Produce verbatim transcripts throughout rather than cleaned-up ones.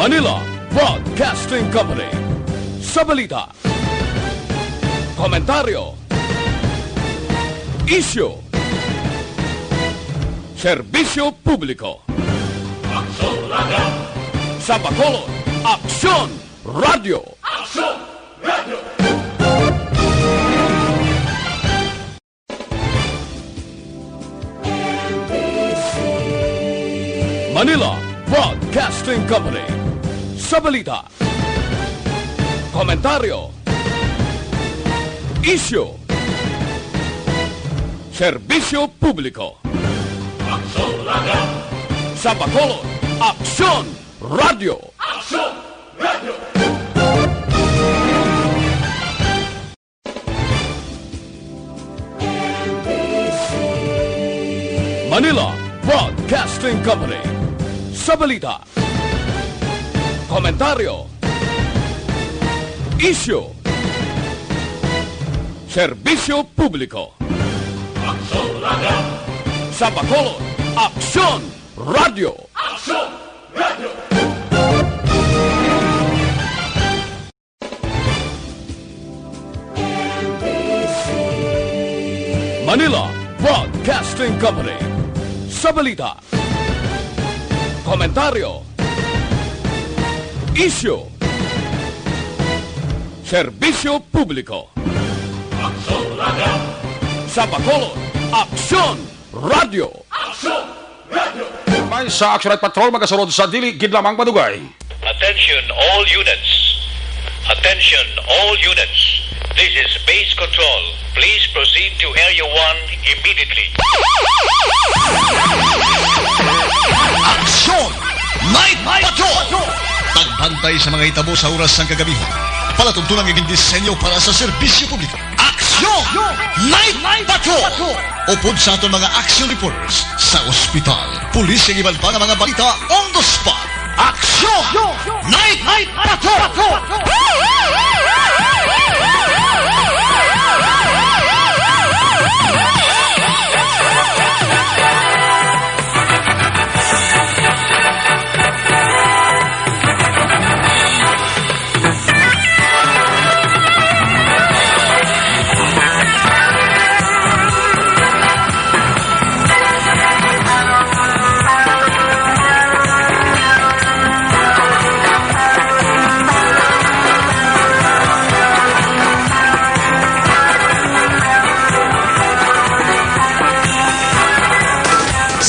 Manila Broadcasting Company. Sa balita, komentaryo, isyu, serbisyo publiko. Aksyon Radio! Sa Bacolod, Aksyon Radio! Aksyon Radio! Manila Broadcasting Company. Sa balita, komentaryo, isyu, serbisyo publiko. Aksyon Radio! Sa Bacolod, Aksyon Radio! Aksyon Radio! Manila Broadcasting Company. Sa balita, komentaryo, isyu, serbisyo publiko. Aksyon Radio! Sa Bacolod, Aksyon Radio! Aksyon Radio! Manila Broadcasting Company. Sa balita, komentaryo, isyu, serbisyo publiko. Aksyon Radio! Sa Bacolod, Aksyon Radio! Aksyon Radio! May sa Action Night Patrol magasulod sa dili gid lamang madugay. Attention all units. Attention all units. This is Base Control. Please proceed to Area one immediately. Action Night Patrol! Pagbantay sa mga hitabo sa oras sang kagabi. Palatuntunan nga gindisenyo para sa serbisyo publiko. Aksyon! Night Patrol! Upod sa aton mga action reporters sa ospital, pulis, kag iban pa nga mga balita on the spot. Aksyon! Night Patrol!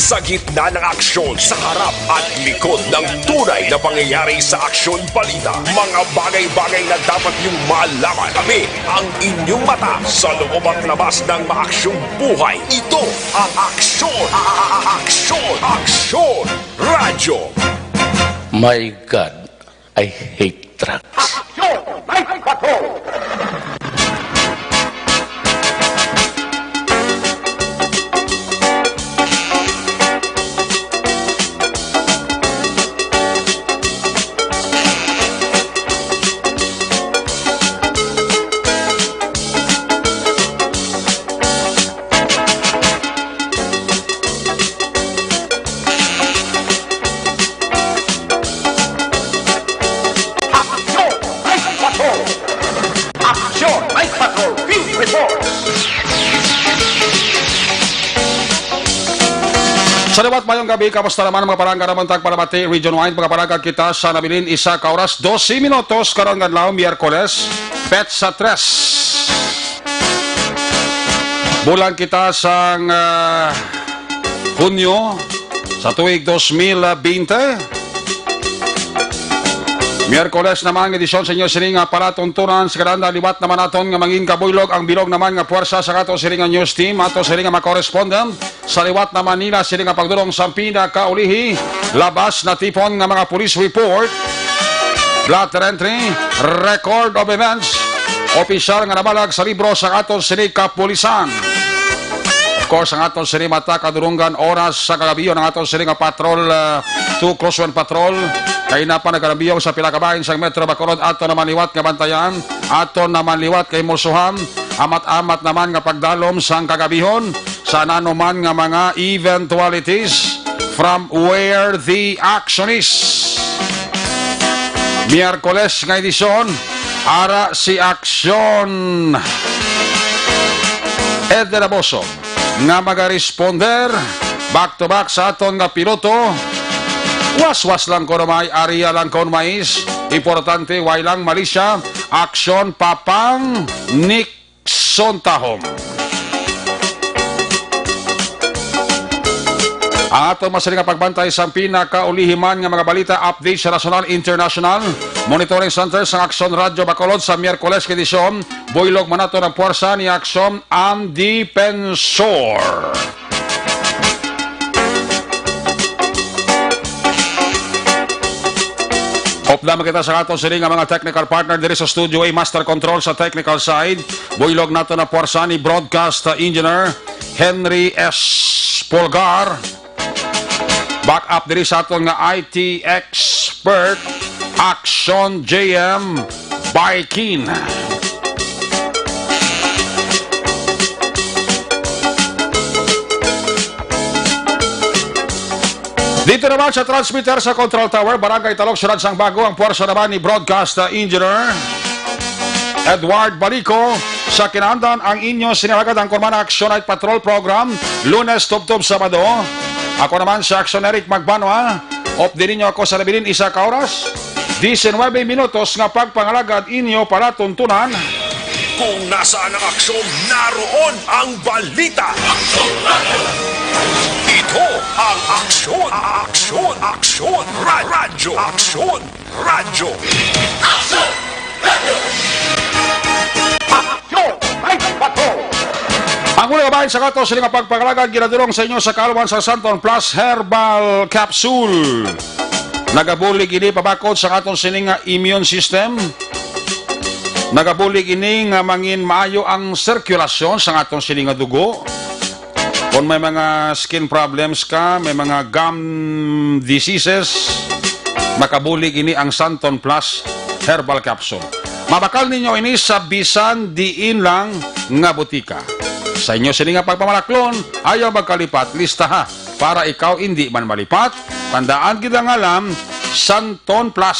Sa gitna ng aksyon, sa harap at likod ng tunay na pangyayari sa Aksyon Balita, mga bagay-bagay na dapat niyong malaman. Kami ang inyong mata sa loob at labas ng maaksyong buhay. Ito ang Aksyon, Aksyon, Aksyon Radyo. My God, I hate trucks. Aksyon! May Patrol! Aksyon! May Patrol! Aksyon! May Patrol! Field Report! Sa liwat, mayong gabi. Kamusta naman ang mga palangga naman tag Palamati Region Wide? Mga palangga kita sa nabilin isa ka oras, dose minutos karon nga adlaw, Miyerkules, petsa tres. Bulan kita sang, ah, Hunyo sa tuig dos mil bente. Miyerkules naman nga edisyon sa inyo sini nga palatuntunan. Sa kadaan liwat naman naton nga mangin kabuylog ang bilog naman nga puwersa sa ato sini nga news team, ato sini nga mga correspondent. Sa liwat naman nila sini nga pagdulong sa pinakaulihi, labas na tipon nga mga police report, blotter entry, record of events, opisyal nga nabalag sa libro sa aton sini kapulisan. Of course, ang aton sini mata kadurunggan oras sa kagabion, ang aton sini nga patrol, ah, two crosswind patrol. Kay na pa nagarambiyong sa pila ka bahin sa Metro Bacolod, ato naman liwat nga bantayan, ato naman liwat kay musuhan, amat-amat naman nga pagdalom sang kagabihon sa nanuman nga mga eventualities from where the action is. Miyerkules nga edisyon, ara si Aksyon Eden Aboso nga magaresponder back to back sa aton nga piloto. Waswas lang kuno may, area lang kuno mais. Importante, way lang malisya. Aksyon, Papang Nick Sontahom. Ang ato masali nga pagbantay sa pinakaulihi man nga mga balita, update sa nasyonal, international, monitoring center sang Aksyon Radyo Bacolod sa Miyerkules nga edisyon. Buylog man naton ang puwersa ni Aksyon ang Depensor. Update kita sa aton sini nga mga technical partner diri sa Studio A, Master Control sa technical side. Buylog nato na puwersa ni Broadcast Engineer Henry S Polgar. Back up diri sa aton nga I T expert, Action J M Baikin. Dito naman sa transmitter sa Control Tower, Barangay Talok, Siyudad sang Bago, ang puwersa naman ni Broadcast, uh, Engineer Edward Balico. Sa kinaandan, ang inyo sini nga alagad, ang Kurmana Action Night Patrol Program, Lunes tubtob Sabado. Ako naman si Action Eric Magbanwa. Update ninyo ako sa nabilin isa ka oras. Diecinuebe minutos nga pagpangalagad inyo palatuntunan. Kung nasaan ang aksyon, naroon ang balita. Ito ang Aksyon, Aksyon, Aksyon, Ra-, Radyo, Aksyon, Radyo. Aksyon! Ang una nga bahin sa aton sini nga pagpangalagad ginadulong sa inyo sa kaalwan sa Santon Plus Herbal Capsule. Nagabulig ini pabakod sa aton sini nga immune system. Nagabulig ini nga mangin maayo ang sirkulasyon sa aton sini nga dugo. Kung may mga skin problems ka, may mga gum diseases, makabulig ini ang Santon Plus Herbal Capsule. Mabakal ninyo ini sa bisan diin lang nga butika. Sa inyo sini nga pagpamalaklon, ayaw magkalipat, listaha para ikaw indi man malipat. Tandaan gid ang ngalan, Santon Plus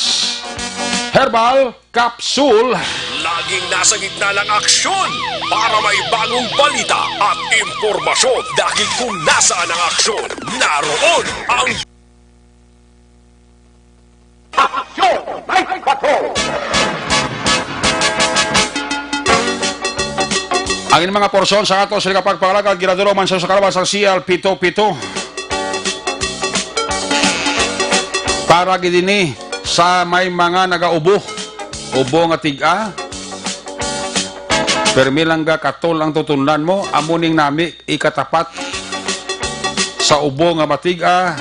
Herbal Capsule. Laging nasa gitna ng aksyon para may bagong balita at impormasyon. Dahil kung nasaan ang aksyon, naroon ang Aksyon Night Patrol. Ang ining mga porsyon sa ato sila kapagpangalagad, ginadulong man sa, sa kalaban sang C L pito pito. Para gid ini sa may mga nagaubo, ubo nga tig-a, permi lang ga katol ang tutunlan mo, amo ning nami ikatapat sa ubo nga matig-a,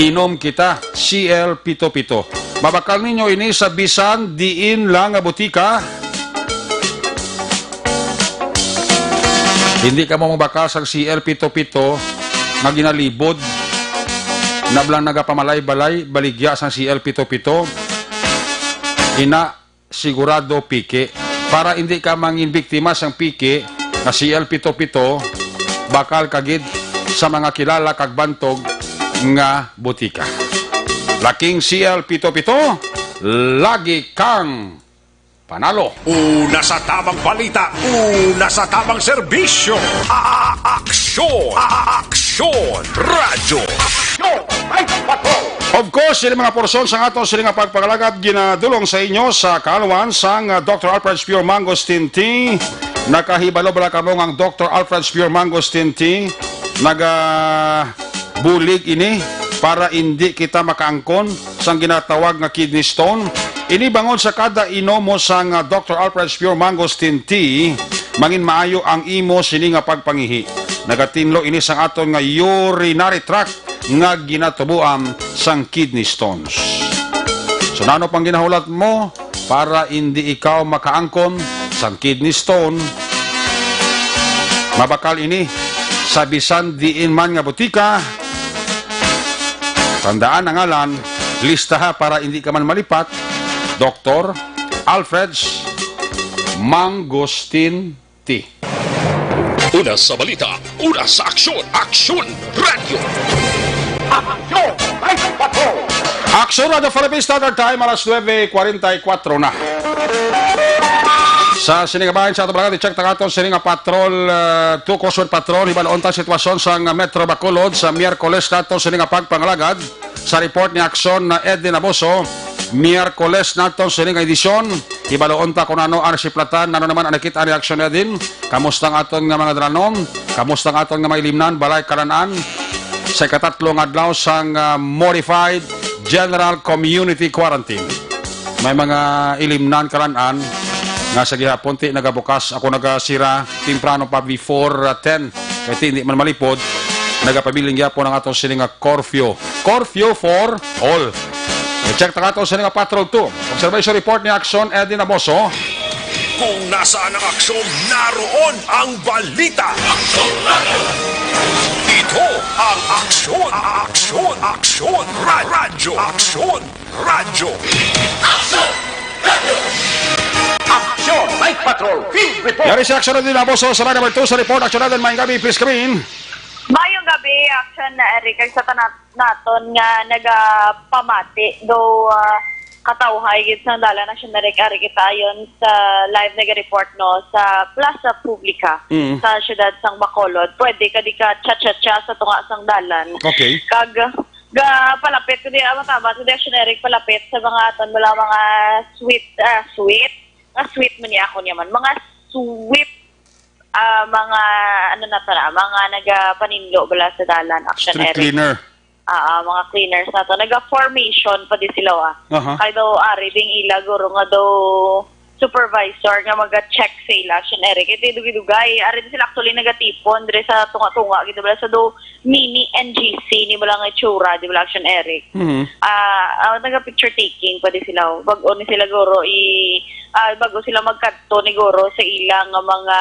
inom kita, C L pito pito. Mabakal ninyo ini sa bisan diin lang nga butika. Hindi ka mo mabakal sang C L pito pito nga ginalibod. Nablang nagapamalay-balay, baligya sang C L pito pito. Ina, sigurado piki. Para hindi ka mangin biktima sang piki nga C L pito pito, bakal ka gid sa mga kilala kag bantog nga butika. Laking C L pito pito, lagi kang panalo. Una sa tamang balita, una sa tamang serbisyo. A-, aksyon, a-, aksyon, radyo. Aksyon, may patrol. Of course, sini mga porsyon sa aton sini nga pagpangalagad ginadulong sa inyo sa kaalwan sang, uh, Doctor Alfred's Pure Mangosteen Tea. Nakahibalo bala kamo nga ang Doctor Alfred's Pure Mangosteen Tea nagabulig ini para indi kita makaangkon sang ginatawag nga kidney stone? Ini bangod sa kada inom mo sang, uh, Doctor Alfred's Pure Mangosteen Tea, mangin maayo ang imo sini nga pagpangihi. Nagatinlo ini sang aton nga urinary tract nga ginatuboan sang kidney stones. So, nano pang ginahulat mo para indi ikaw makaangkon sang kidney stone? Mabakal ini sa bisan diin man nga butika. Tandaan ang ngalan, listaha para indi ka man malipat. Doctor Alfred's Mangosteen Tea. Una sa balita, una sa aksyon, Aksyon Radyo. Aksyon Night Patrol. Aksyon Radio Philippine Standard Time, alas nuebe kwarenta y kuatro na. Sa sining bahin sa ato balagad, i-check ta katon sining nga patrol, uh, two Crossword Patrol, hibaloon ta sitwasyon sa Metro Bacolod sa Miyerkules naton sining nga pagpangalagad. Sa report ni Aksyon na Edwin Aboso, Miyerkules naton sining nga edisyon, hibaloon ta kung ano ang siplatan, ano naman ang nakita ni Aksyon Edwin. Kamusta ang aton nga mga dalanon? Kamusta ang aton nga mga ilimnan, balay, kalan-an? Sa ikatatlo nga adlaw sang, ah, modified general community quarantine. May mga ilimnan, kalan-an, nga sa gihapon ti nagabukas, ako nagasira temprano pa before, ah, ten. Kay ti hindi man malipod, nagapabiling gyapon ang aton sini nga curfew. Curfew for all. I-check ta aton sini nga patrol two. Observation report ni Aksyon Edwin Aboso. Kung nasaan ang aksyon, naroon ang balita. Ito ang Aksyon, Aksyon, Aksyon, Ra-, Radyo, Aksyon, Radyo. Aksyon, Night Patrol, Field Report. Yari si Aksyon Edwin Aboso sa line number two sa report. Aksyon Edwin, maayong gabi, please come in. Mayong gabi, Aksyon na Eric, kag sa tanan naton nga nagapamati do, ah, katawhay gid sang dalan, Aksyon Eric, ari kita ayon sa live nag-report, no, sa Plaza Publica Mm. sa siyudad sang Bacolod. Pwede ka di ka cha-cha-cha sa tunga sang dalan. Okay. Kag ga palapit ko di, ah, matama ko di, Aksyon Eric, palapit sa mga aton wala mga sweet, ah, sweet, ah, sweet man niya ako niya man. Mga sweet, ah, mga, ano na to na, mga nagapaninlo bala sa dalan, Aksyon Street Eric. Cleaner. Ah, ah, mga cleaners na to. Naga-formation pa di sila, ah. Aha. Kay daw, ari ding ila, guro nga daw supervisor nga maga-check sa ila, Aksyon Eric. Ito yung dugay-dugay. Ari din sila actually nagatipon dire sa tunga-tunga, gid bala sa do mini N G C, ni bala nga itsura, di bala, Aksyon Eric. Mhm. Ah, ah, naga-picture taking pa di sila, oh. Bag-o ni sila, guro, i-, ah, bag-o sila magkadto ni guro sa ilang nga mga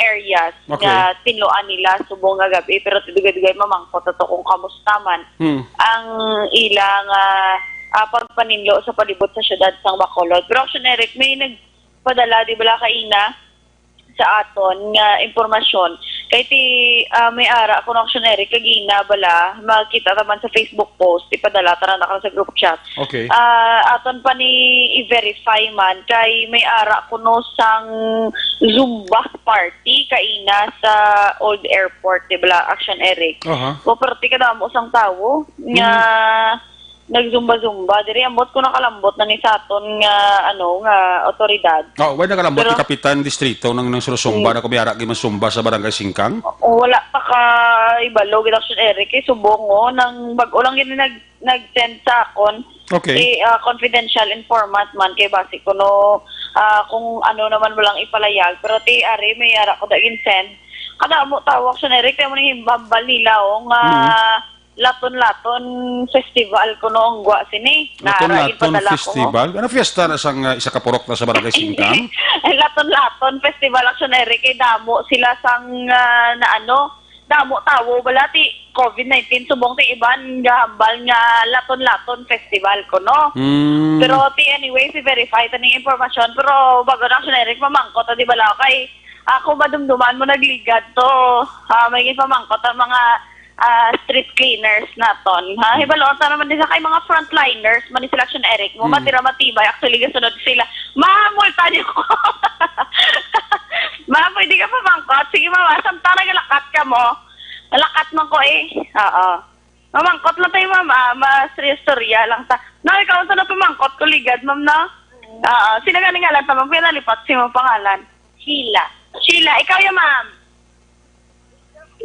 areas Okay. nga tinluan nila subong nga gabi, pero dugay-dugay mamangkot ato kung kamusta man Hmm. ang ilang, ah, ah, pagpaninlo sa palibot sa siyudad sang Bacolod. Pero, Aksyon Eric, may nagpadala, di bala, kaina sa aton nga impormasyon. Kay ti, ah, may ara kuno, Aksyon Eric, kagina bala, makita ta man sa Facebook post, ipadala ta na sa group chat. Okay. Ah, aton pa ni i-verify man kay may ara kuno sang Zumba party kaina sa Old Airport, di bala, Aksyon Eric? Aha. O, pero ti kadamo sang tawo nga Hmm. nagzumba-zumba diri, ambot ko nakalambot na ni sa aton nga, ano, nga otoridad. Oh, why nakalambot Pero ni Kapitan Distrito nang, nang sumba Hmm. na kumiara gid man sumba sa Barangay Singkang? O, wala pa ka ibalo gid, Aksyon Eric, eh, subong, oh, nang bag-o lang gid nag-, nag-send sa akon. Okay. Ti, ah, confidential informant man kay basi kuno, ah, kung ano naman walang ipalayag. Pero ti ari may ara ko da gin-send. Kadamo tawag sa Eric, kaya mo nang hambal nila, oh, nga Mm. Laton-Laton Festival kuno ang gwa sini. Nara, Laton-Laton ipadala ko, oh. Festival? Ano, fiesta na sang, ah, isa ka purok na sa Barangay Singkang? Ay, Laton-Laton Festival, Aksyon Eric, kay damo sila sang, ah, na ano, damo tawo bala ti COVID nineteen, subong ti iban gahambal nga Laton-Laton Festival kuno. Hmm. Pero ti anyway, si verify ta ning impormasyon, pero bag-o na, Aksyon Eric, mamangkot ta di bala kay ako madumduman mo nagligad to. Ah, may gipamangkot ang mga, ah, street cleaners naton. Ha, Hmm. hibaloon ta naman din sa kay mga frontliners man ni sila, Aksyon Eric, mo Hmm. matira matibay, actually gasunod sila. Mamulta niyo ko. Ma, pwede ka pamangkot? Sige, mama. Samtang nagalakat ka mo. Nalakat man ko eh. Oo. Mamangkot lang tayo, mama. Mas istorya lang ta. Na, ikaw sa napamangkot ko, ligad, ma'am, no? Oo. Sino gani ngalan ta, ma'am? Kaya nalipat si ma'am pangalan. Sheila. Sheila, ikaw ya, ma'am.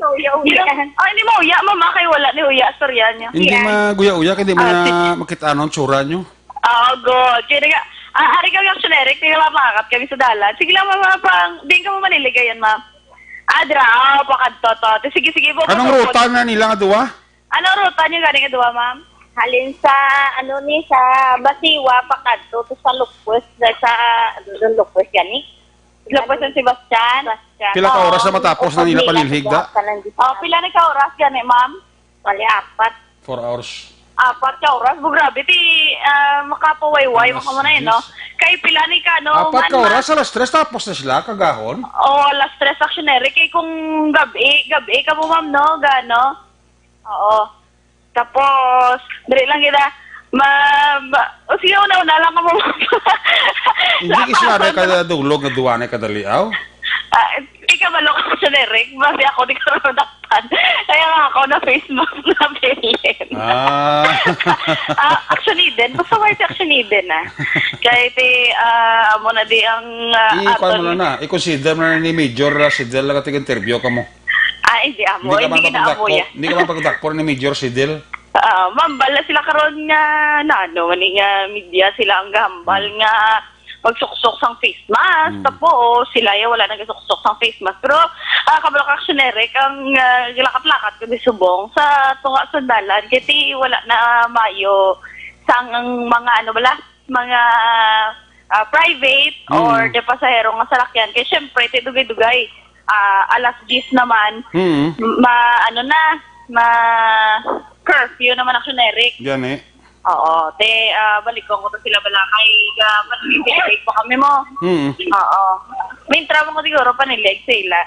Nauya-uya. Hindi mo uya, ma'am, ah, kay wala ni uya, istorya niya. Hindi Yan. Maguya-uya, kay di mo Ah, na si- makita anong tsura nyo. Oo, good. Kaya nga, ah, ari kami, Aksyon Eric, kaya mapangakat kami sa dalan. Sige lang, ma'am, ah, pang, di ka mo maniligayan, ma'am. Ah, dira, ah, pakadto to. Te, sige, sige po, Anong po, po. Ruta na nila nga duwa? Anong ruta niyo gani nga duwa, ma'am? Halin sa, ano ni, sa Basiwa, pakadto to sa Lupus, sa, ano, Lupus gani? Lupus San Sebastian? Sebastian. Pila ka Oo, oras na matapos na nila Lupus, panilhig, da? Lupus, San Sebastian. Oh, pila na ka oras gani, ma'am? Bali, apat. Four hours. Apat ka oras? Bu, grabe, ti, ah, makapawayway Alas mo ka muna eh, no? diyes. Kay pila ni ka, no? Apat ka Manma- oras, alas tres, tapos na sila, kagahon? Oh, alas tres, Aksyon Eric. Kay kung gabi, gabi ka mo, ma'am, no? Gano? Oo. Tapos, diri lang kita, Ma, ma, o sige, una-una lang ka mo. Hindi Lakas ka suwabe ako. Ka dulog nga duwa na kadali, aw? Ah, di ka malo ka sa Derek. Basi ako, di ka malo dakpan. Kaya nga ako na face mask na bilin. Ah. Ah, Action Eden. Basta wala si Action Eden, ah. Kaya ti, ah, amo na di ang, ah, Ikuan mo aton na na. I-consider mo na ni Major, ah, Sidel, nga tig-interview ka mo. Ah, hindi amo. Hindi ka Hindi man na amo pagdakpo, ya. Hindi ka man pagdakpo ni Major Sidel. Ah, ma'am, bala sila karon nga, na ano, man nga media sila ang gahambal Hmm. nga magsuksok sang face mask. Hmm. Tapos, sila ya wala nagasuksok sang face mask. Pero, ah, kabalo ka, Action Eric, ang, ah, gilakat-lakat ko di subong sa tunga sa dalan. Kaya ti wala na mayo sang ang mga, ano bala, mga, ah, private Hmm. or the pasahero nga salakyan. Kaya syempre, ti dugay-dugay, ah, alas diyes naman, Hmm. ma, ano na, ma, curfew naman, Action Eric. Yan eh. Oo, te, ah, balikon ko to sila bala kay, ah, paniliig pa kami mo. Mm. Oo. Mintra mo ko siguro paniliig sa ila.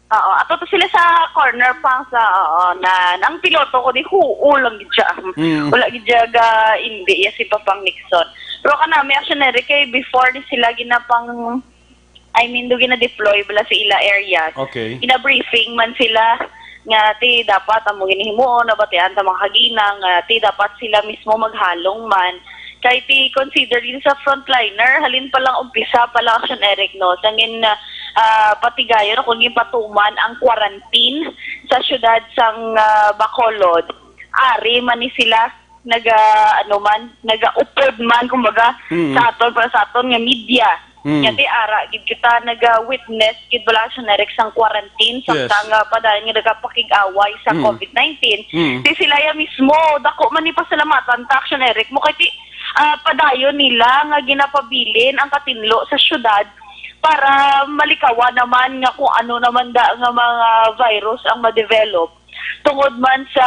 Oo, ato to sila sa corner pa sa, oo, na, nang piloto ko di huo lang gid siya. Mm. Wala gid siya ga, hindi, ya si Papang Nixon. Pero kanami, Action Eric, kay before di sila ginapang I mean, do gina-deploy bala sa ila areas. Okay. Gina-briefing man sila nga ti dapat amo gini himuon, nabatian ta mga kaginang, nga ti dapat sila mismo maghalong man. Kay ti consider din sa frontliner, halin pa lang umpisa pa lang, Action Eric, no? Sangin, ah, patigayon o kung ginpatuman ang quarantine sa siyudad sang, ah, Bacolod. Ari man ni sila naga, ano man, nagaupod man, kumbaga, Mm. sa aton, para sa aton nga media. Mm. Nga ti ara gid kita naga-witness gid bala, Action Eric, sang quarantine, Yes. samtang, ah, padayon nga nagapakig-away sa Mm. covid nineteen. Mm. Ti sila ya mismo, dako man ni pasalamatan ta, Action Eric, mo kay ti, ah, padayon nila nga ginapabilin ang katinlo sa syudad para malikawan naman nga kung ano naman da nga mga virus ang ma-develop tungod man sa,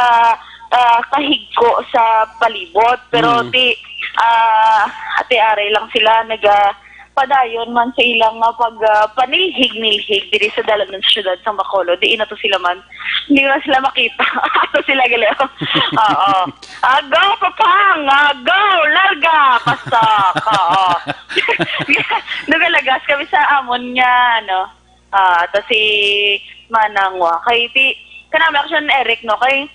ah, kahigko sa palibot. Pero Mm. ti, ah, ti aray lang sila naga padayon man sa ilang nga pag, ah, panilhig-nilhig diri sa dalanan sa syudad sa Bacolod. Di na to sila man. Hindi na sila makita. Ato sila gali. Oo. Ah, go, Papang! Ah, go! Larga! Pasok! Oo. Nagalagas kami sa amon nga, ano, ah, ta si Manang wa. Kay ti, kanami, Action Eric, no? Kay,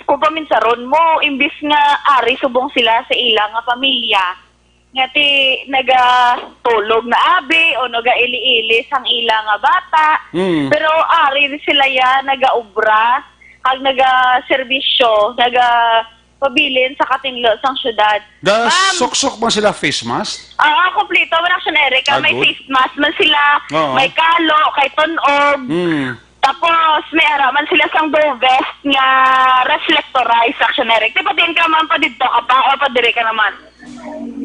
kung paminsaron mo, imbis nga ari subong sila sa ila nga pamilya, nga ti nagatulog na abi o nagaili-ili sang ila nga bata. Mm. Pero ari sila ya nagaobra, kag nagaserbisyo, nagapabilin sa katinlo sang syudad. Da, Ma'am. Suksok man sila face mask? Ah, kompleto man, Action Eric, ah. Ah, may good. Face mask man sila, Oo. may kalo, kay tun-og. Mm. Tapos, may ara man sila sang Dove vest nga reflectorized, Action Eric. Di ba din ka man pa dito ka pa o pa diri ka naman?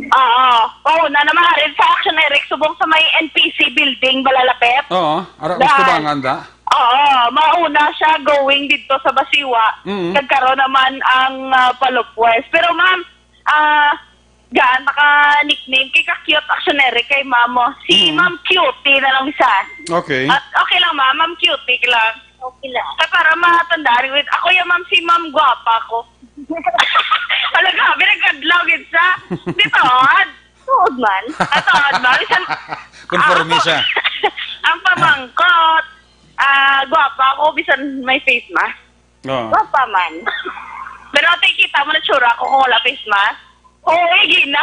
Oo. Oo, na naman, Arin, sa Action Eric, subong sa may N P C building, balalapit. Oo, ara, Daan. Gusto ba nga anda? Oo, mauna siya going dito sa Basiwa. Mm. Nagkaroon naman ang, ah, Palupwes. Pero, ma'am, ah, Gaan, naka-nickname kay ka-cute, Action Eric, kay ma'am mo. Si Mm. Ma'am Cutie na lang isa. Okay. At okay lang, ma'am. Ma'am Cutie lang. Okay lang. Kay para matandaan, wait, ako yung ma'am, si Ma'am Guapa ko. Talaga, binagkadlaw gid sa. Di tuod. Tuod man. Ah, tuod, ma'am. Bisan, Conforme ako, siya. Ang pamangkot, ah, guwapa ako, bisan may face mask. Oo. Guwapa man. Pero ate, kita mo na tsura ko kung wala face mask? Oo, eh, gina.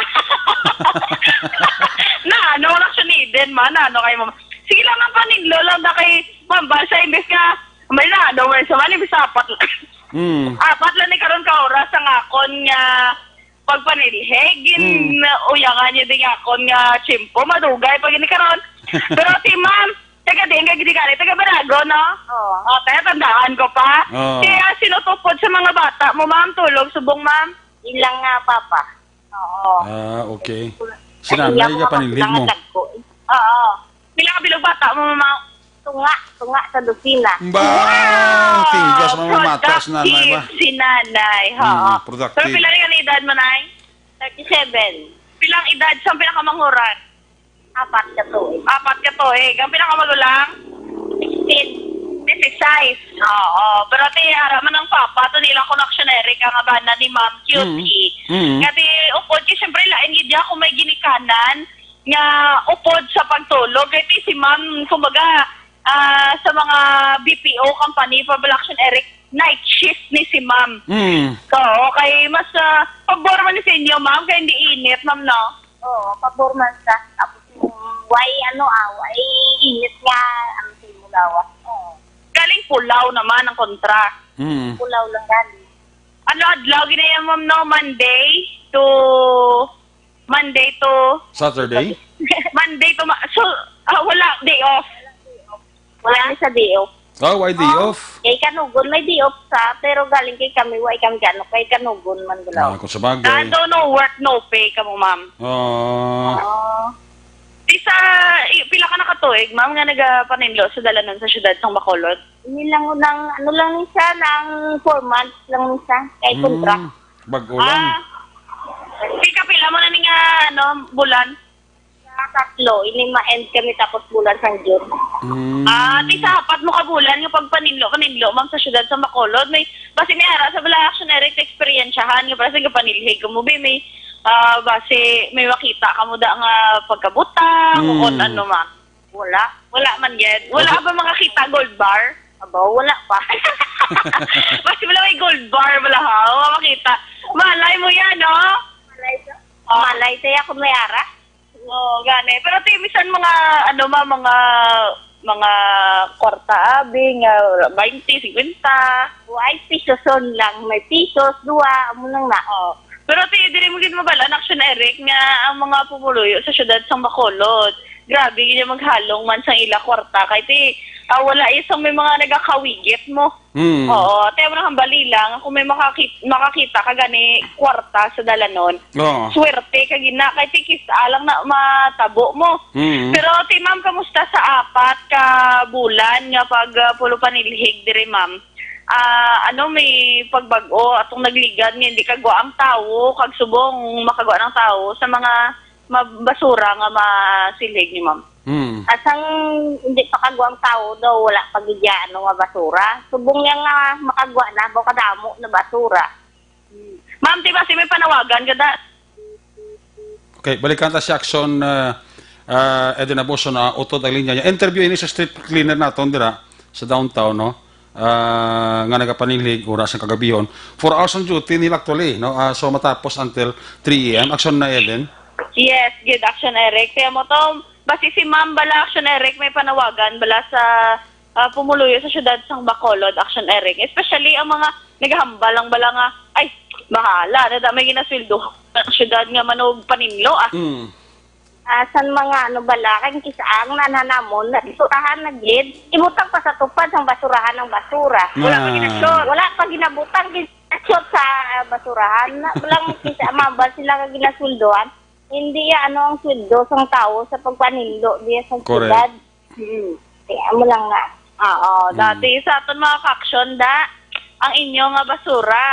Na, ano, wala siya ni Eden man, na, ano kayo, ma'am? Sige lang, ma'am, paninlo lang na kay Ma'am Balsa, imbes nga, may na, ano, may sa man, imbes apat lang. Mm. Apat lang ni karon ka oras ang akon nga pagpanilhig, gin-, Mm. uyangan niya din akon nga tiyempo, madugay pa gini karon. Pero si ma'am, taga diin ka gid gani? Taga Barago, no? Oo. Oh, kaya tandaan ko pa. Oo. Kaya sinutupod sa mga bata mo, ma'am, tulog, subong, ma'am? Ilang nga papa. Oo. Ah, okay. Si nanay Iya ka ko panilhig mga mo? Dagko. Oo. Pila ka bilog bata mo, ma'am? Tunga, tunga sa dosina. Ba, Wow! Tinggas mo, mamatas na, nanay ba? Productive si nanay, oo. Mm, productive. Pero pila rin ang edad mo, nay? Thirty-seven. Pilang edad sa pinakamanghuran? Apat ka tuig. Apat ka tuig. Ang pinakamagulang? Sixteen. Di Precise. Oo. Pero ti, ara man ang papa, to nila ko na Action Eric, ang abana ni Ma'am Q T. Mm. Mm. Nga ti, upod kay, siyempre, lain gid ya kung may ginikanan nga upod sa pagtulog. Kay ti si Ma'am, kumbaga, ah, sa mga B P O company, pa bala Action Eric, night shift ni si Ma'am. Mm. So, okay, mas, ah, pabor man ni sa inyo, Ma'am, kay hindi init, Ma'am, no? Oo, pabor man sa. Tapos, mm, way, ano, ah, way init nga, ano, sa imo lawas. Oo. Galing Pulao naman ang kontra. Mm. Pulao lang galing. Ano adlaw ginaya, Ma'am, no? Monday to, Monday to Saturday? Monday to ma-, so, ah, wala, day off. Wala ni sa day off. Oh, why day Oh, off? Kay Kanugon may day off sa, pero galing kay kami, wa kami gano, kay Kanugon man Ah, gulaw. Kung sa bagay. Ah, so no work, no pay kamo, ma'am? Oo. Oh. Di sa, i-, pila ka na ka tuig, ma'am, nga nagapaninlo sa dalanon sa siyudad sang Bacolod? Ini lang, nang, ano lang ni siya, nang four months lang ni siya, kay Mm, kontra. Bag-o lang. Ah, di ka pila mo na ni nga, ano, bulan? Sa tatlo, ini ma-end kami tapos bulan sang June. Mm. Ah, di sa apat mo ka bulan nga pagpaninlo, paninlo, ma'am, sa siyudad sa Bacolod, may, basi may ara sa bala Action Eric na eksperyensyahan nga para sa gapanilhig kamo, bi, may, ah, basi may makita kamo da nga pagkabutang, Mm. o kung ano, ma'am. Wala. Wala man gid. Wala Okay. ba makakita gold bar? Abaw, wala pa. Basi wala may gold bar, wala ha. Wala makita. Malay mo yan, no? Malay sa, Ah. malay sa ako may ara. Oo, gani. Pero ti, bisan mga, ano ma, mga, mga kwarta, abi, nga twenty, fifty. Ay, pisoson lang. May pisos, dua, amo lang na. Oo. Pero ti, diri mo gid mabal-an, Action Eric, nga ang mga pumuluyo sa siyudad sang Bacolod, grabe gid yung maghalong man sang ila kwarta. Kay ti, ah, wala isang may mga nagakawigit mo. Mm. Oo, ti, amo nang hambali lang, kung may makakit-, makakita ka gani kwarta sa dalanon, Oo. swerte ka gina, kay ti, kis-a lang na matabo mo. Mm. Pero ti, ma'am, kamusta sa apat ka bulan nga pag, ah, pulo panilhig diri, ma'am? Ah, ano, may pagbag-o atong nagligad nga hindi kagwa ang tawo, kag subong makagwa ng tawo sa mga ma-, basura nga masilhig ni ma'am. Hmm. Asang hindi pa kagwa ang tawo daw, wala pa gid ya, ano, nga basura. Subong niya nga makagwa na, baw kadamo na basura. Hmm. Ma'am, di ba si may panawagan ka da? Okay, balikan ta si Action, uh, uh, Eden Abuso na utod ang linya niya. Interview ini sa street cleaner naton dira sa downtown, no? Ah, nga nagapanilhig oras sa kagabihon. Four hours on duty nila actually, no? Ah, so matapos until three a m. Action na, Eden? Yes, good, Action Eric. Kaya mo to, basi si Ma'am bala, Action Eric, may panawagan bala sa, ah, pumuluyo sa syudad sang Bacolod, Action Eric. Especially ang mga naghambal lang bala nga, "Ay, bahala na da may ginasweldo sa syudad nga manog paninlo, ah." Mm. Ah, san mga ano bala, kay kis-a ang nananamon, basurahan na gid. Ibutang pa sa tupad sang basurahan ang basura. Wala pa Ah. ginasyon. Wala pa ginabutang, ginasyon sa, ah, basurahan. Na, walang kis-a, mabal sila nga ginasweldohan. Hindi ya, ano ang sweldo sang tawo sa pagpanindo diya sa Correct. Syudad. Hmm. Kaya mo lang nga. Oo, Mm. Dati sa aton mga ka-action, da, ang inyo nga basura,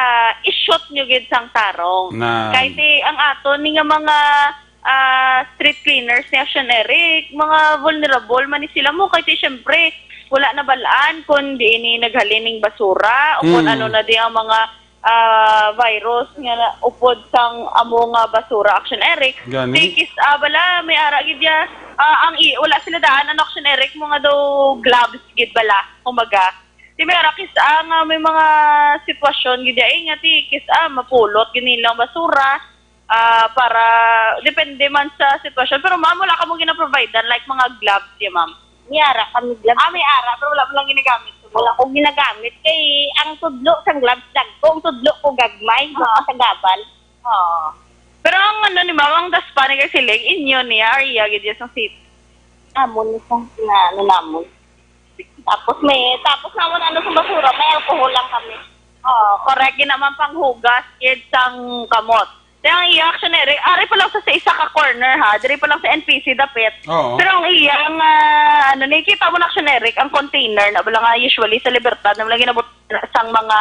i-shoot nyo gid sang tarong. Na. Kay ti, ang aton ni nga mga, ah, street cleaners ni Action Eric, mga vulnerable man ni sila mo. Kay ti, syempre, wala na balaan kung di ini naghalin ning basura o kung Mm. ano na di ang mga ah, virus nga na-, upod sang amo nga basura, Action Eric. Gani? Ti kis-a bala, may ara gid ya, ah, ang i-, wala sila daan, ano, Action Eric, mga daw gloves gid bala, kumbaga. Ti may ara kis-a nga may mga sitwasyon gid ya, eh, nga ti kis-a mapulot gid nila ang basura, ah, para depende man sa sitwasyon. Pero ma'am, wala kamo gina-providean, like, mga gloves ya, ma'am? May ara kami gloves. Ah, may ara, pero wala mo lang ginagamit. Wala ko ginagamit kay ang tudlo sang gloves dagko, ang tudlo ko gagmay, Ah. baka sa gabal. Oo. Pero ang ano ni ma'am, ang daspan ni kay siling, inyo niya, area gid ya sa city. Amo ni sa nga ano namon. Tapos may, tapos namon ano sa basura, may alcohol lang kami. Oo, correct. Ginaman panghugas gid sang kamot. Kaya ang iya, Action Eric, ari pa lang sa, sa isa ka corner, ha, diri pa lang sa N P C dapit. Oo. Pero ang iya nga, ano, nakikita mo na, Action Eric, ang container na bala nga usually sa Libertad na bala ginabot sang mga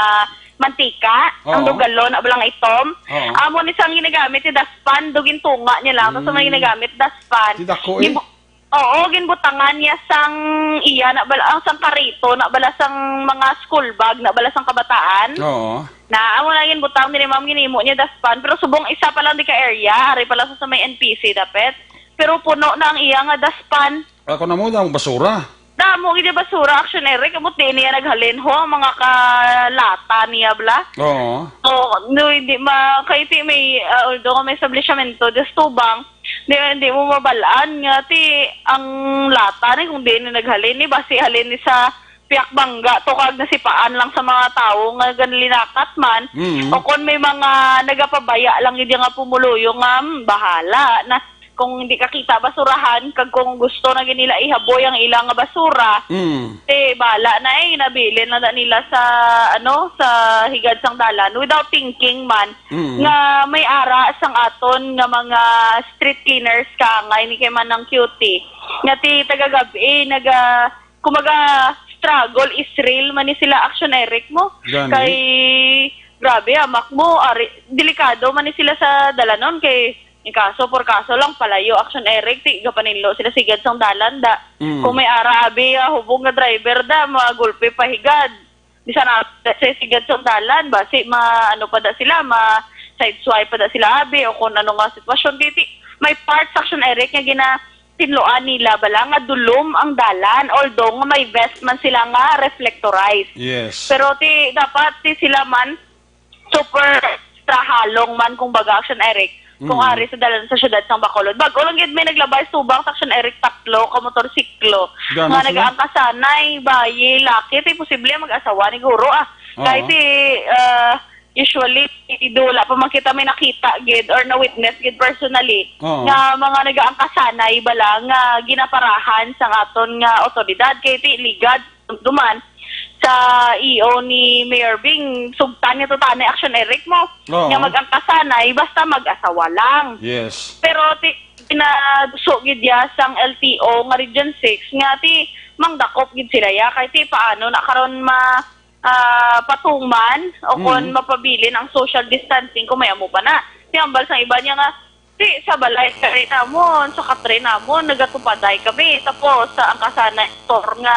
mantika, ang Oo. dugalo na bala nga itom. Oo. Amo ni sang ginagamit, si daspan, dugin tunga niya lang, tapos ang Mm. ginagamit, daspan. Di dako, eh. Gibu-, Oo, ginbutangan niya sang iya na bala, ang sang karito na bala sang mga school bag na bala sang kabataan. Oo. Na amo na ginbutang diri, ma'am, ginimo niya dustpan, pero subong isa pa lang di ka area, ari pa lang sa, sa may N P C dapit. Pero puno na ang iya nga dustpan. Ako na mo, ang basura. Damo gid basura, Action Eric, amo di niya naghalin ho ang mga kalata niya bala. Oo. So, no, hindi ma, kay ti may, ah, although may establishmento, distubang, di, di mo mabalaan nga ti ang lata ni kung diin ni naghalin ni, basi halin ni sa piyak bangga to kag nasipaan lang sa mga tawo nga ganlinakat man. Mm. O kon may mga nagapabaya lang gid nga pumuluyo nga, hmm, bahala na kung hindi ka kita basurahan kag kung gusto na gid nila ihaboy ang ilang nga basura. Mm. Ti bala na eh, nabilin na, na nila sa, ano, sa higad sang dalan without thinking man Mm. nga may ara sang aton nga mga street cleaners ka nga ini kay man ang cutie nga ti tagagab-i naga, kumaga, struggle is real man ni sila, Action Eric, mo. Gani. Kay grabe, amak mo, ari, delikado man ni sila sa dalanon kay in kaso por kaso lang palayo, Action Eric, ti gapaninlo sila sigad sang dalan da. Mm. Kung may ara abi, ah, hubog nga driver da, magulpe pahigad. Bisan na sa sigad sang dalan, basi ma, ano pa da sila, ma sideswipe pa da sila abi o kung ano nga sitwasyon. Ti, ti may parts, Action Eric, nga gina tinloan nila bala nga dulom ang dalan, although nga may vest man sila nga reflectorized. Yes. Pero ti dapat ti sila man super extra halong man kung baga, Action Eric, kung Mm. ari sa dalan sa siyudad sang Bacolod. Bag-o lang gid may naglabay subang sa, Action Eric, tatlo ka motorsiklo Gano nga sila? Nagaangkasanay, bayi, laki, ti posible mag-asawa ni guro, ah. Oo. Kay ti, ah, usually, do wala pa man kita may nakita gid or na-witness gid personally Oo. nga mga nagaangkasanay bala nga ginaparahan sang aton nga awtoridad kay ti ligad duman sa E O ni Mayor Bing, sugtan niya to tani, Action Eric, mo Oo. nga mag-angkasanay basta mag-asawa lang. Yes. Pero ti, pinaduso gid ya sang L T O nga Region six nga ti mangdakop gid sila ya kay ti paano na karon ma, ah, patuman o kon Mm. mapabilin ang social distancing kung may amo pa na. Ti hambal sang iba niya nga, "Ti sa balay ka rin namon, sa katrin namon, nagatupaday kami." Tapos sa angkasanay store nga,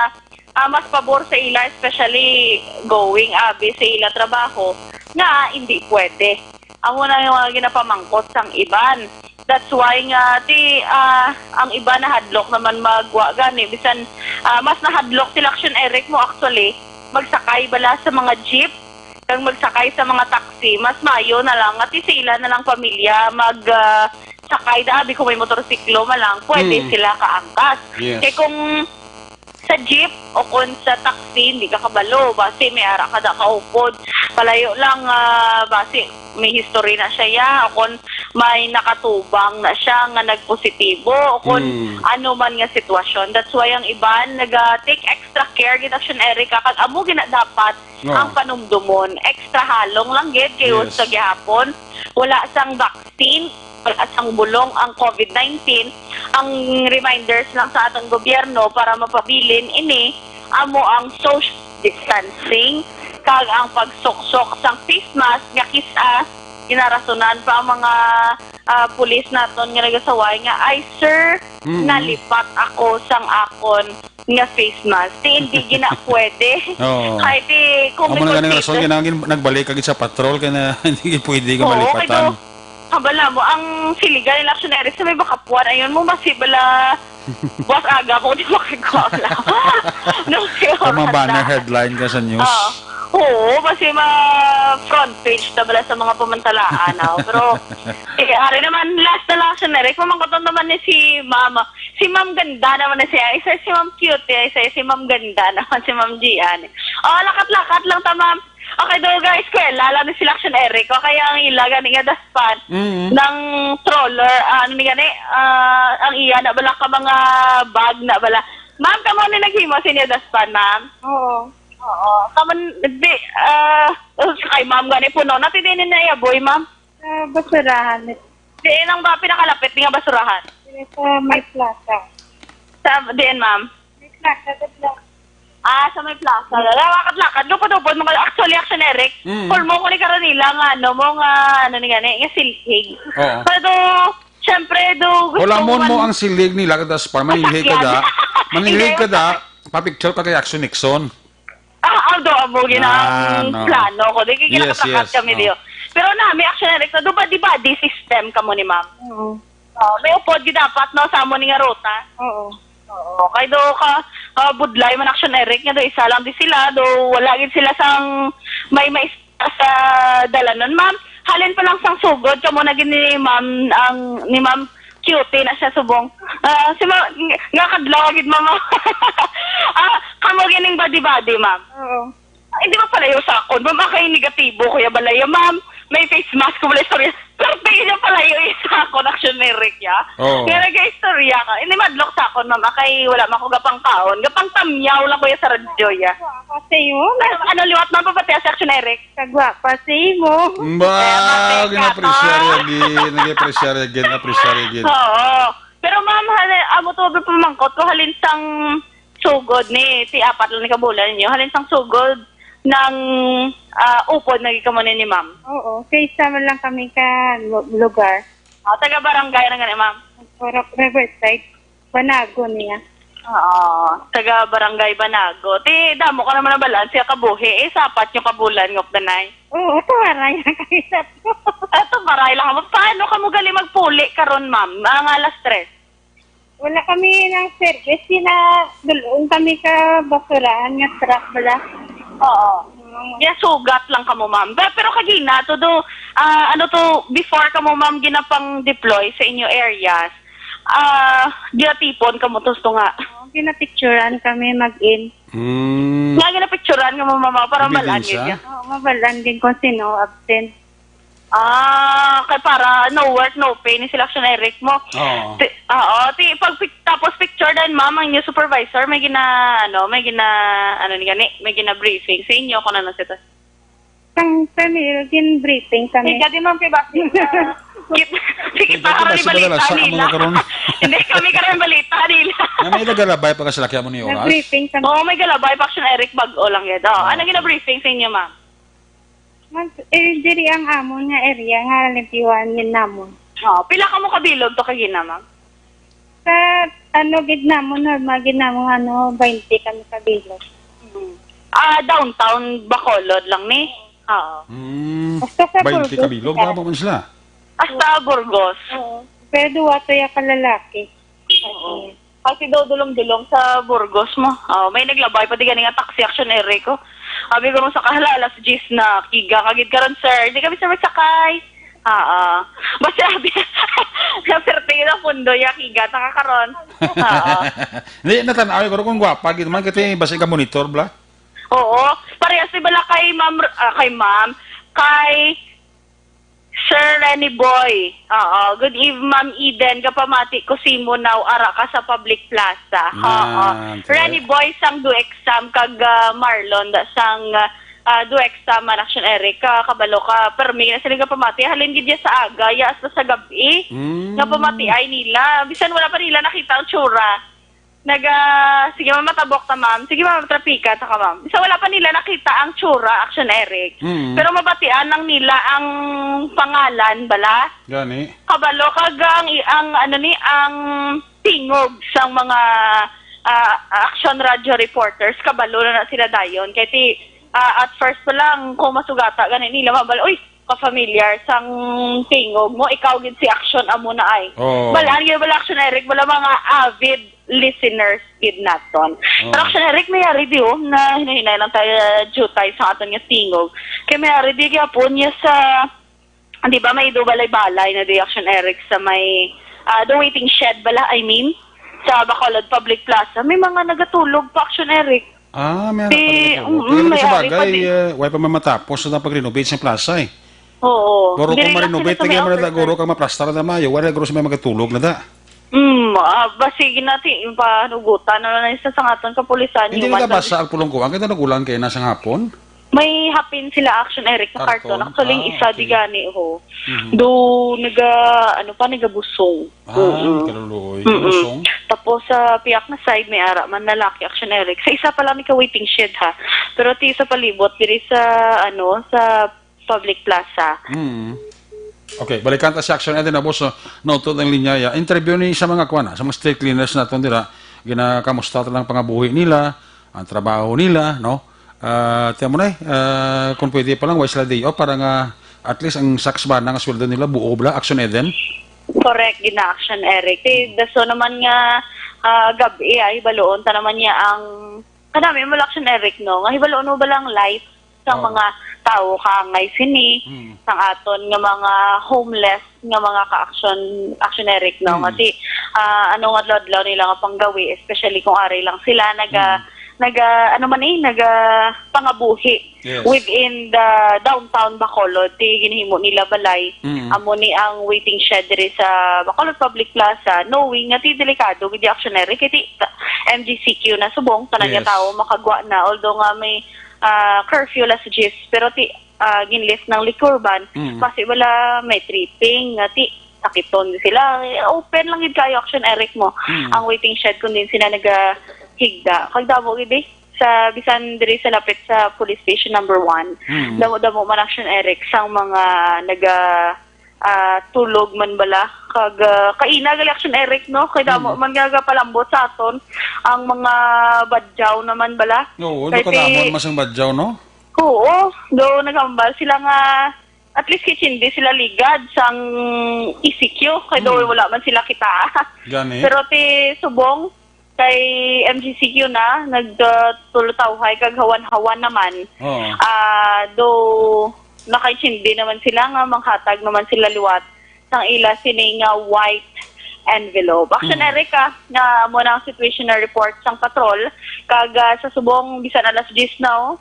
ah, mas pabor sa ila, especially going abi sa ila trabaho, nga hindi pwede. Amo na yung mga ginapamangkot sang iban. That's why nga ti, ah, ang iba nahadlok naman magwa gani, bisan, ah, mas nahadlok sila, Action Eric, mo actually magsakay bala sa mga jeep kag magsakay sa mga taxi. Mas maayo na lang nga ti sila na lang pamilya mag, ah, sakay da abi kung may motorsiklo man lang pwede Mm. sila kaangkas. Yes. Kay kung sa jeep o kon sa taxi, hindi ka kabalo. Basi may ara ka da kaupod. Palayo lang, ah, basi may history na siya, ya, o kon may nakatubang na siya nga nagpositibo, o kon Mm. ano man nga sitwasyon. That's why ang iban naga-take extra care gid, Action Eric, kag amo gina dapat Oo. ang panumdumon. Extra halong lang gid kay Yes. sa gihapon, wala sang vaccine, wala sang bulong ang COVID nineteen. Ang reminders lang sa atong gobyerno para mapabilin ini amo ang social distancing kag ang pagsuksok sang face mask nga kis-a ginarasonan pa ang mga, ah, pulis naton nga nagasaway nga, "Ay, sir, Mm. nalipat ako sang akon nga face mask." Ti hindi gina pwede. Oo. Kay ti, kung Amo may na ganing rason, confidence kailangan gin-, nagbalik ka gid sa patrol, kay na, hindi gid pwede ka Oo, kay malipatan. do, hambal na mo, ang siligan nila, Action Eric, sa may bakapuan, ayun mo, masi bala, buwas aga mo, di makagawa lang. No, Sa mga banner headline ka sa news. Oo. Oo, kasi ma front page na bala sa mga pamantalaan, oh. Pero, eh, hari naman, last na lang, Action Eric, mamangkoton naman ni si Mama. Si Ma'am Ganda naman na siya. Isa si Ma'am Cute, eh. Isa si Ma'am Ganda naman, si Ma'am Gian. Oh, lakat-lakat lang ta, ma'am. Okay, do, guys, eskwela lang ni sila, Action Eric. Okay, ang ila gani nga dustpan Mm. ng stroller, ah, ano ni gani, ah, ang iya na bala ka mga bag na bala. Ma'am, kamo ni naghimo sa inyo dustpan, ma'am? Oo. Oo. Kamo, di, ah, kay ma'am gani, puno na, ti di ni naiyaboy, ma'am? Sa basurahan. Diin ang ba pinakalapit nga basurahan? Dili sa may plaza. Sa, diin, ma'am? May plaza, gud lang. Ah, sa may plaza. Lakad-lakad. Lupod-upod, mga, actually, Action Eric. Mm. Call mo ko ni Karanila nga, ano mo nga, ano ni gani, nga silhig. Oo. Pero, Siyempre, do, gusto Hulamon mo man ang silig ni Lagadas pa, manilhig ka da. Masakyan. Manilhig ka Hindi. da, papicture ka kay Action Nixon. Ah, although amo ginang Ah, no. plano ko. Di kaya Yes, nakapakat yes, kami no. diyo. Pero na, may Action Eric na, do ba, di ba, di system ka mo ni ma'am? Oo. Oh, may upod gid dapat, no, sa amo ni nga ruta. Oo. Oo, kay do ka, ah, budlay man Action Eric nga do isa lang di sila, do wala gid sila sang may mais sa dalanon, ma'am. Halin pa lang sang sugod kamo na gid ni ma'am ang ni ma'am Cutie na siya subong. Ah, si ma-, nga kadlaw gid, ma'am. Ah, kamo gining body-body, ma'am. Oo. Ay, di ba palayo sa akon, ma'am? Akay negatibo, kuya balaya, ma'am. May face mask ko, wala istorya. Pero tingin niya palayo sa akon, Action Eric, ya. Oo. Nga nag-istorya ka. Hindi madlok sa akon, ma'am. Akay wala man ko gapang kaon. Gapang tamyaw lang, kuya, sa radyo, ya. Kasi yun, Ano, ano liwat, ma'am, papatiya sa Action Eric? Kagwapa sa imo. Ba, Kaya mati ka ginapresya to. Rin, ginapresya rin, ginapresya rin. Oo. Pero, ma'am, hali-, amo to, pamangkot ko, halin sang sugod ni, ti apat lang ni kabulan ninyo, halin sang sugod ng, ah, upod na gid kamo ni, ni ma'am? Oo, kay isa man lang kami ka lu-, lugar. Ah, taga barangay na gani, ma'am? Puro Riverside, Banago niya. Oo, taga barangay Banago. Ti, damo ka naman nabalaan siya kabuhi. Eh, sapat yung kabulan, ngok danay. Oo, tuwaray lang kami sa to. Ato, baray lang mo. Paano ka mo gali magpuli karon, ma'am? Mga alas tres. Wala kami ng service. Sina, dulong kami ka basurahan nga truck bala. Oo. Mm. Ya, sugat lang kamo, ma'am. Pe-, pero kagina, to do, ah, ano to, before kamo, ma'am, ginapang deploy sa inyo areas, ah, ginatipon kamo to, to nga. Oo, ginapicturan kami mag-in. Mm. Nga ginapicturan nga mo, mama, para Ebidensya? Mabalaan gid niya. Oo, mabalaan din kung sino absent. Ah, kay para no work, no pay ni sila Action Eric mo. Oo. Ti-, oo, ti, pag pic-, tapos picture din, ma'am, ang new supervisor, may gina, ano, may gina, ano ni gani, may gina-briefing sa inyo kung ano sito. Sang primero, gin-briefing kami. Ikaw din, ma'am, kay Basi. Kit-, sige, Ikaw, para Basi, balita balita sa nila. Amo na karon. Hindi, kami karon balita nila. Nga may nagalabay pa ka sila kaya mo ni oras? Nag-briefing kami. Oo, may galabay pa Action Eric, bag-o lang yun. Oo, Ah, ano okay. gina-briefing sa inyo, ma'am? Mag, eh, diri ang amon nga area nga limpyuhan yun namon. Oh, pila ka mo kabilog to kagina, ma'am? Sa, ano, gid namon, normal gid namon, ano, twenty kami kabilog. Mm. Ah, downtown Bacolod lang ni? Oo. Mm, Basta sa twenty Burgos, kabilog, sila. Tama man sila. Hasta Burgos. Oo. Pero duwa to ya ka lalaki. Oo. Kasi daw dulong-dulong sa Burgos mo. Oh, may naglabay pa di gani nga taxi Action Eric, oh. Abi ko nung sa kahala, alas diyes na, kiga ka gid karon, sir. Di kami, sir, magsakay. Ah, ah. Basta abi, sa swerte na pundo, ya, kiga ta ka karon. Ah, ah. Di, natan-aw ko kung gwapa gid man, kasi basi ka monitor, bla? Oo. Parehas ni bala kay Ma'am, ah, kay Ma'am, kay Sir Renny Boy. Oo. Good eve, Ma'am Eden. Kapamati ko si mo now, ara ka sa public plaza. Oo. Ah, okay. Renny Boy sang do exam kag, ah, Marlon da sang, ah, do exam man Action Eric ka, kabalo ka. Permi na sila kapamati. Halin gid ya sa aga, ya hasta sa gabi. Mm. Nga pamati ay nila. Bisan wala pa nila nakita ang tsura. Naga, sige, ma'am, matabok ta, ma'am. Sige, ma'am, trapika ta ka, ma'am. Sa wala pa nila nakita ang tsura, Action Eric. Mm. Pero mabatian lang nila ang pangalan, bala. Gani. Kabalo, kag ang, i-, ang, ano ni, ang tingog sang mga, ah, Action Radio reporters, kabalo na, na sila dayon. Kay ti, ah, at first pa lang, kung masugata, gani nila, mabal, uy, ka-familiar sang tingog mo, ikaw gid si Action amo na ay. Oo. Balaan gid bala Action Eric, bala mga avid listeners gid naton. Oo. Pero Action Eric, may ari di, oh, na hinay-hinay lang tayo, jutay sa aton nga tingog. Kay may ari di gyapon niya sa, di ba, may do balay-balay na di Action Eric sa may, ah, the waiting shed bala, I mean, sa Bacolod Public Plaza. May mga nagatulog pa Action Eric. Ah, may Di, anak pa nila mm, guro. Pero may sa ari pa bagay, di. Eh, wala pa mamatapos na pag-renovate sa plaza eh. Oo. Guro Diri kung lang ma-renovate, sila sa may lagi man outer guro court. Kang maplastar na mayo, wala guro sa may magatulog na da. Mm, ah, basig na ti, yung panugutan na lang sa sangaton kapulisan, Hindi human na lang. Basa ang pulong kuwan, kita nagulang kayo na sa hapon? May hapin sila Action Eric na karton. Karton? Actually, yung Ah, isa okay. di gani, ho. Mhm. Do, naga, ano pa, nagabusong. Ah, Mm-mm. kaluluoy. Mm-mm. Busong? Tapos sa piyak na side, may ara man lalaki, Action Eric. Sa isa pa lang may ka-waiting shed, ha. Pero ti sa palibot, diri sa, ano, sa public plaza. Mm. Okay, balikan ta si Action Eden, boss, uh, nautod ang linya, ya. Interview ni sa mga kuan, ah, sa mga street cleaners naton dira, ginakamusta ta lang pangabuhi nila, ang trabaho nila, no? Ah, tiyan mo na eh, ah, kung pwede pa lang, why sila day off para nga at least ang saksbana nga sweldo nila, buo bala, Action Eden? Correct, gina-action, Eric. Ti, daso naman nga, ah, gab-i, ay, hibaluon ta naman niya ang, kanami mo, Action Eric, no? Nga hibaluon mo ba lang life sa Oo. mga tao kaangay sini, Mm. sang aton nga mga homeless nga mga ka-action, Action Eric, no? Mm. Kasi, ah, ano nga adlaw-adlaw nila nga panggawi, especially kung ari lang sila, naga, Mm. naga, ano man eh, naga pangabuhi Yes. within the downtown Bacolod, ti ginhimo nila balay. Mm. Amo ni ang waiting shed diri sa Bacolod Public Plaza, knowing nga ti delikado gid di Action Eric, kay ti M G C Q na subong, tanan nga Yes. tawo makagwa na, although nga may, ah, curfew alas diyes, pero ti, ah, ginlift ng liquor ban, Mm. kasi wala may tripping, nga ti, sakiton sila. Eh, open lang gid kayo, Action Eric mo. Mm. Ang waiting shed kung din sila nagahigda. Kag damo gid eh, sa bisan diri sa lapit sa police station number one. Mm. Damo-damo man, Action Eric, sang mga naga, ah, tulog man bala. Kag, ah, kaina gali, Action Eric, no? Kay damo Mm. man nga gapalambot sa aton ang mga badyaw naman bala. Oo, Kay nakadamo ti- naman sang badyaw, no? Oo, do nagambal sila nga at least kay Chindi sila ligad sang E C Q, kay do Mm. wala man sila kita. Gani. Pero ti subong, kay M G C Q na, nagtulutawhay kag hawan-hawan naman. Oo. Ah, do nakaintindi naman sila nga manghatag naman sila liwat sang ila sini nga white envelope. Action Mm. Eric, ah, nga amo na ang situational report sang patrol. Kag, ah, sa subong, bisan alas diyes na, oh,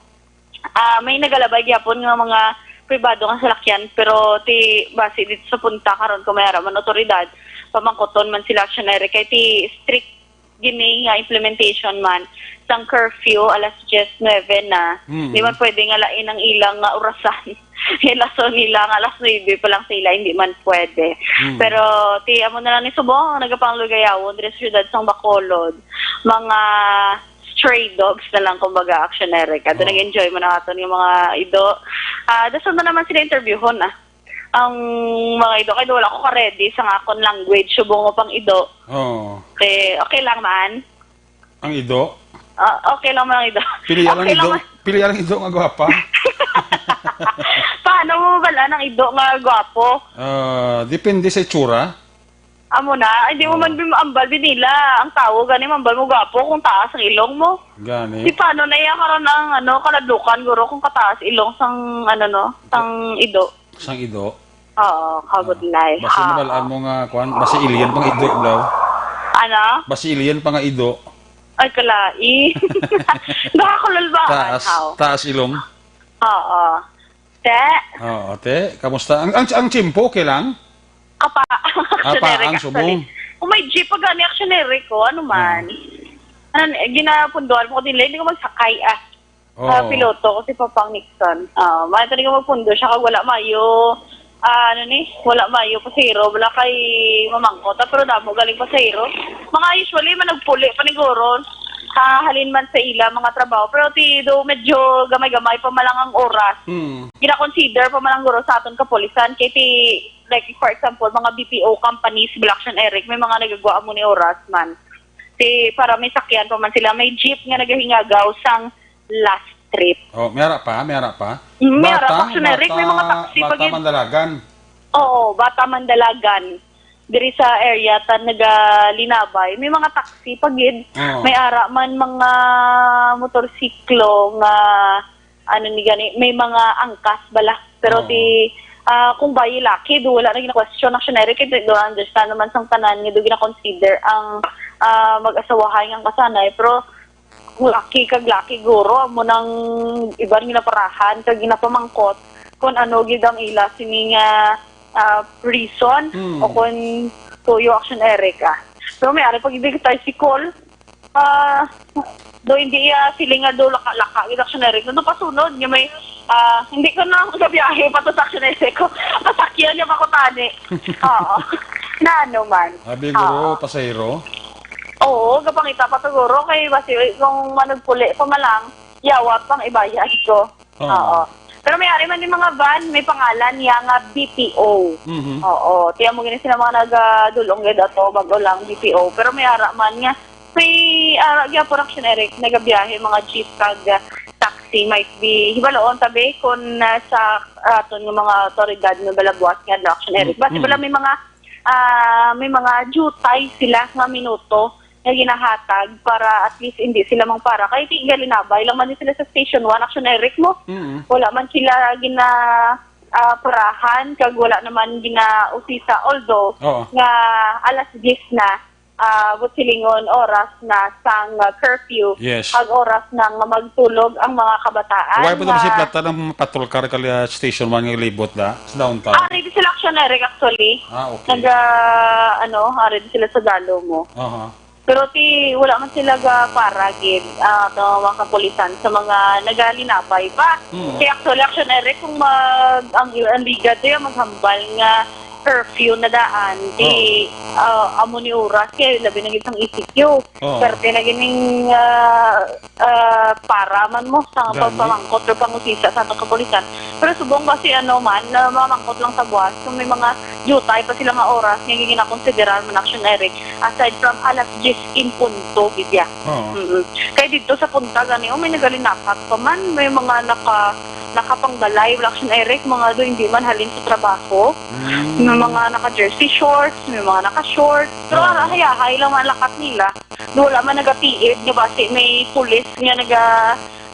ah, may nagalabay gyapon nga mga pribado nga salakyan, pero ti base dito sa punta karon kung may ara man otoridad, pamangkuton man sila, Action Eric, kay ti strict gini nga implementation man sang curfew alas diyes nuebe na. Mm. Di man pwede nga lain ang ilang nga orasan. Ilason nila nga alas nuebe pa lang sa ila, hindi man pwede. Mm. Pero ti amo na lang ni subong ang nagapanglugayawo diri sa siyudad sang Bacolod. Mga stray dogs na lang, kumbaga, Action Eric. Ato Oh. nag-enjoy mo na aton yung mga ido. Ah, dason na naman sila interviewhon, ah. Ang mga ido, kaya wala ko ka-ready sa akon language, subong mo pang ido. Oo. Okay, okay lang man. Ang ido? Ah, okay lang man ang ido. Pili lang Okay lang ido. man. Pili lang ido nga gwapa. Paano mo mabal-an ang ido nga gwapo? Ah, depende sa itsura. Amo na, ay, di mo Oh. man bin-, ambal binila. Ang tao, gani, mambal mo gwapo kung taas ang ilong mo. Gani. Di paano na iya karon ang, ano, kaladlukan, guro, kung kataas ilong sang, ano, no, sang ido. Sang ido. Oo, kabudlay. Basi Oo. Mabalaan mo nga, kwan, basi alien pang ido, bro. Ano? Basi alien pa nga ido. Ay, kalai. Nakakulol ba? Taas, How? Taas ilong. Oo. Te? Oo, te. Kamusta? Ang, ang, ang tiyempo, okay lang? Apa, Apa, Action Eric, ang actually. Subong? Kung may jeep pa gani, Action Eric, ko, ano man. Oo. Ano, eh, ginapunduan mo ko din, hindi ko magsakay, ah. Oo. Ah, piloto ko si Papang Nixon. Ah, may tani ko magpundo siya kag wala mayo, ah, ano ni, wala mayo pasahero, wala kay mamangkot, ah, pero damo galing pasahero. Mga usually, man nagpuli pa ni guro, ah, halin man sa ila, mga trabaho. Pero ti, do, medyo gamay-gamay pa man lang ang oras. Hmm. Gina-consider pa man lang guro sa aton kapulisan. Kay ti, like, for example, mga B P O companies, Black Action Eric, may mga nagagawa mo ni oras man. Ti, para may sakyan pa man sila, may jeep nga nagahingagaw sang last trip. Oh, may ara pa, may ara pa. Mm, may ara Bata, pa, Action Eric, may mga bata, taxi pa bata gid. Mandalagan. Oo, bata Mandalagan. Diri sa area ta nagalinabay, may mga taxi pa gid. Oo. May ara man mga motorsiklo nga, ano ni gani, may mga angkas bala. Pero Oo. ti, ah, kung bayi laki, do wala na gina-question, Action Eric, kay do understand naman sang tanan nga do gina-consider ang, ah, mag-asawahay nga kasanay. Pero laki kag laki, guro, amo nang iban ginaparahan kag ginapamangkot kung ano gid ang ila sini nga, ah, reason Hmm. o kung tuyo, Action Eric, ah. Pero may ari pag ibig tricycle, ah, do hindi iya feeling nga do laka-laka gid, Action Eric. Nandun pasunod nga may, ah, hindi ko na gabiyahe pa to sa Action Eric ko. Masakyan niya pa ko tani. Oo. Na ano man. Abi, guro, Oo. pasahero? Oo, gapangita pa siguro kay basi kung manugpuli pa man lang, yawa pang ibayad ko. Oo. Oo. Pero may ari man yung mga van, may pangalan niya nga B P O. Mhm. Oo, tiyan mo gini sila mga nagadulong gid ato, bago lang B P O. Pero may ara man nga, may ara gyapon, Action Eric, nagabiyahe mga jeep kag, ah, taxi. Might be, hibaloon tabi kung, ah, sa aton nga mga awtoridad nga balabuas nga adlaw, Action Eric. Mm, Basi mm. Wala may mga, ah, may mga jutay sila nga minuto nga ginahatag para at least hindi sila mangpara. Kay ti galinabay lang man sila sa Station one, Action Eric mo. Mm. Wala man sila gina, ah, parahan, kag wala naman ginausisa. Although, Oo. nga alas diyes na, ah, buot silingon oras na sang, ah, curfew, Yes. Kag oras na nga magtulog ang mga kabataan Why po nga si plata ng patrol car kali, ah, Station one nga libot da sa downtown? Ah, ready sila, Action Eric, actually. Ah, okay. Nag, ah, ano, ah, ready sila sa dalo mo. Aha. Pero ti, wala man sila ga para gid, ah, sa mga kapulisan, sa mga nagalinabay pa. Hmm. Kaya actually, Action Eric, kung mag, ang, ang liga to yung maghambal nga curfew na daan, ti, Oo. ah, amo ni oras, kaya labi na gid sang E C Q. Oo. Perte na gining, ah, ah, para man mo sa Gani. pagpamangkot o pangusisa sa atong kapulisan. Pero subong ba si ano man, na mamangkot lang sa buwas, kung may mga jutay pa sila nga oras nga ginakonsiderar man, Action Eric, aside from alas diyes in punto, gid ya. Oo. Mm-mm. Kay dito sa punta gani, oh, may nagalinapak pa man, may mga naka-, nakapangbalay, wala, Action Eric, mga do hindi man halin sa trabaho, Mm. may mga naka-jersey shorts, may mga naka-shorts, pero Oo. hayahay lang man lakat nila. Do wala man nagatiid nga basi may pulis nga naga,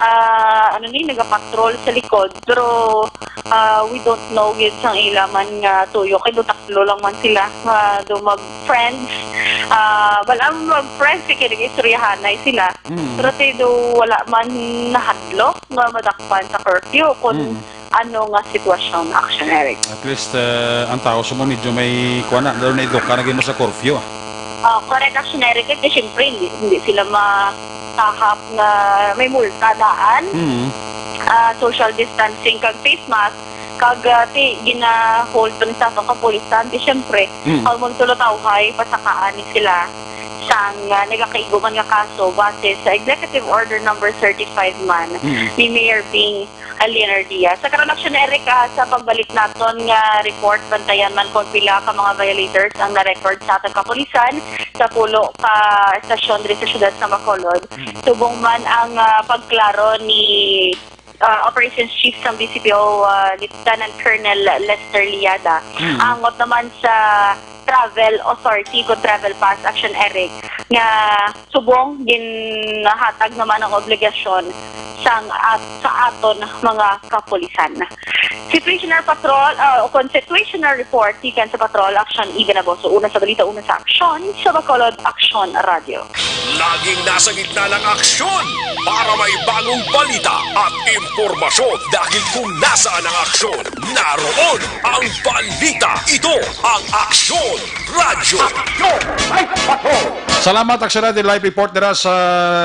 ah, ano ni, nagapatrol sa likod. Pero, ah, we don't know gid sang ila man nga tuyo. Kay do tatlo lang man sila nga do mag-friends. Ah, wala man mag-friends, kay nag-istoryahanay sila. Mm. Pero ti do wala man nahadlok nga madakpan sa curfew. Kung Mm. ano nga sitwasyon, Action Eric. At least, uh, ang tao sa mo medyo may kuha na, lalo na iduka na gid mo sa curfew. Ah, correct, Action Eric. Kasi siyempre, hindi, hindi sila makahap nga may multa daan. Mm. Ah, social distancing kag face mask, kag, ah, ti, gina-hold pa ni sa atong kapulisan. Di siyempre, Mm. ang magtulotawhay, pasakaan ni sila sang, ah, nagakaigo man nga kaso base sa Executive Order number thirty-five man Mm. ni Mayor Bing Aliener Diaz. Sa karon, Action Eric, ah, sa pagbalik naton nga report, bantayan man kung pila ka mga violators ang na-record sa atong kapulisan sa pulo ka estasyon diri sa siyudad sa Bacolod. Mm. Subong man ang, ah, pagklaro ni, ah, Operations Chief sang B C P O, ah, Lieutenant Colonel Lester Liada, Mm. angot naman sa travel authority kung travel pass, Action Eric, nga subong ginhatag naman ang obligasyon sang at-, sa aton mga kapulisan. Situational patrol, ah, o kung situational report gikan sa Patrol Action, Eden Aboso. Una sa balita, una sa aksyon, sa Bacolod Action Radio. Laging nasa gitna ng aksyon para may bagong balita at impormasyon. Dahil kung nasaan ang aksyon, naroon ang balita. Ito ang Aksyon Radyo. Salamat, Aksyon Radyo. Live report dira sa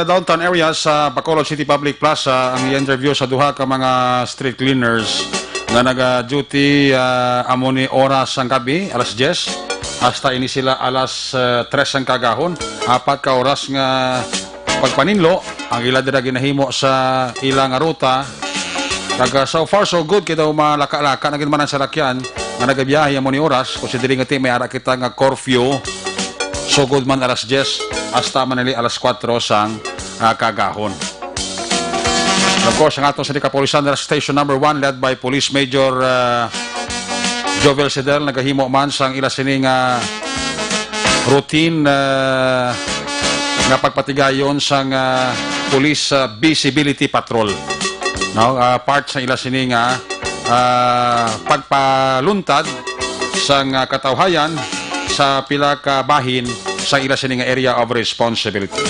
downtown area sa Bacolod City Public Plaza. Ang interview sa duha ka mga street cleaners nga naga-duty, ah, amo ni oras sang gabi, alas diyes, hasta ini sila alas, ah, tres sang kagahon. Apat ka oras nga pagpaninlo ang ila dira ginahimo sa ila nga ruta. Kag, ah, so far so good, kay daw malaka-laka na gid man ang salakyan nga nagabiyahe amo ni oras, considering nga ti may ara kita nga curfew. So good man alas diyes hasta man nili alas kuwatro sang, ah, kagahon. Of course, ang aton sa kapulisan, Station Number One, led by Police Major, ah, Jovel Sedel, nagahimo man sang ila sini nga routine, ah, nga pagpatigayon sang, ah, police, ah, visibility patrol. No, ah, part sa ila sini nga, ah, pagpaluntad sang, ah, katawhayan sa pila ka bahin sa ila sini nga area of responsibility.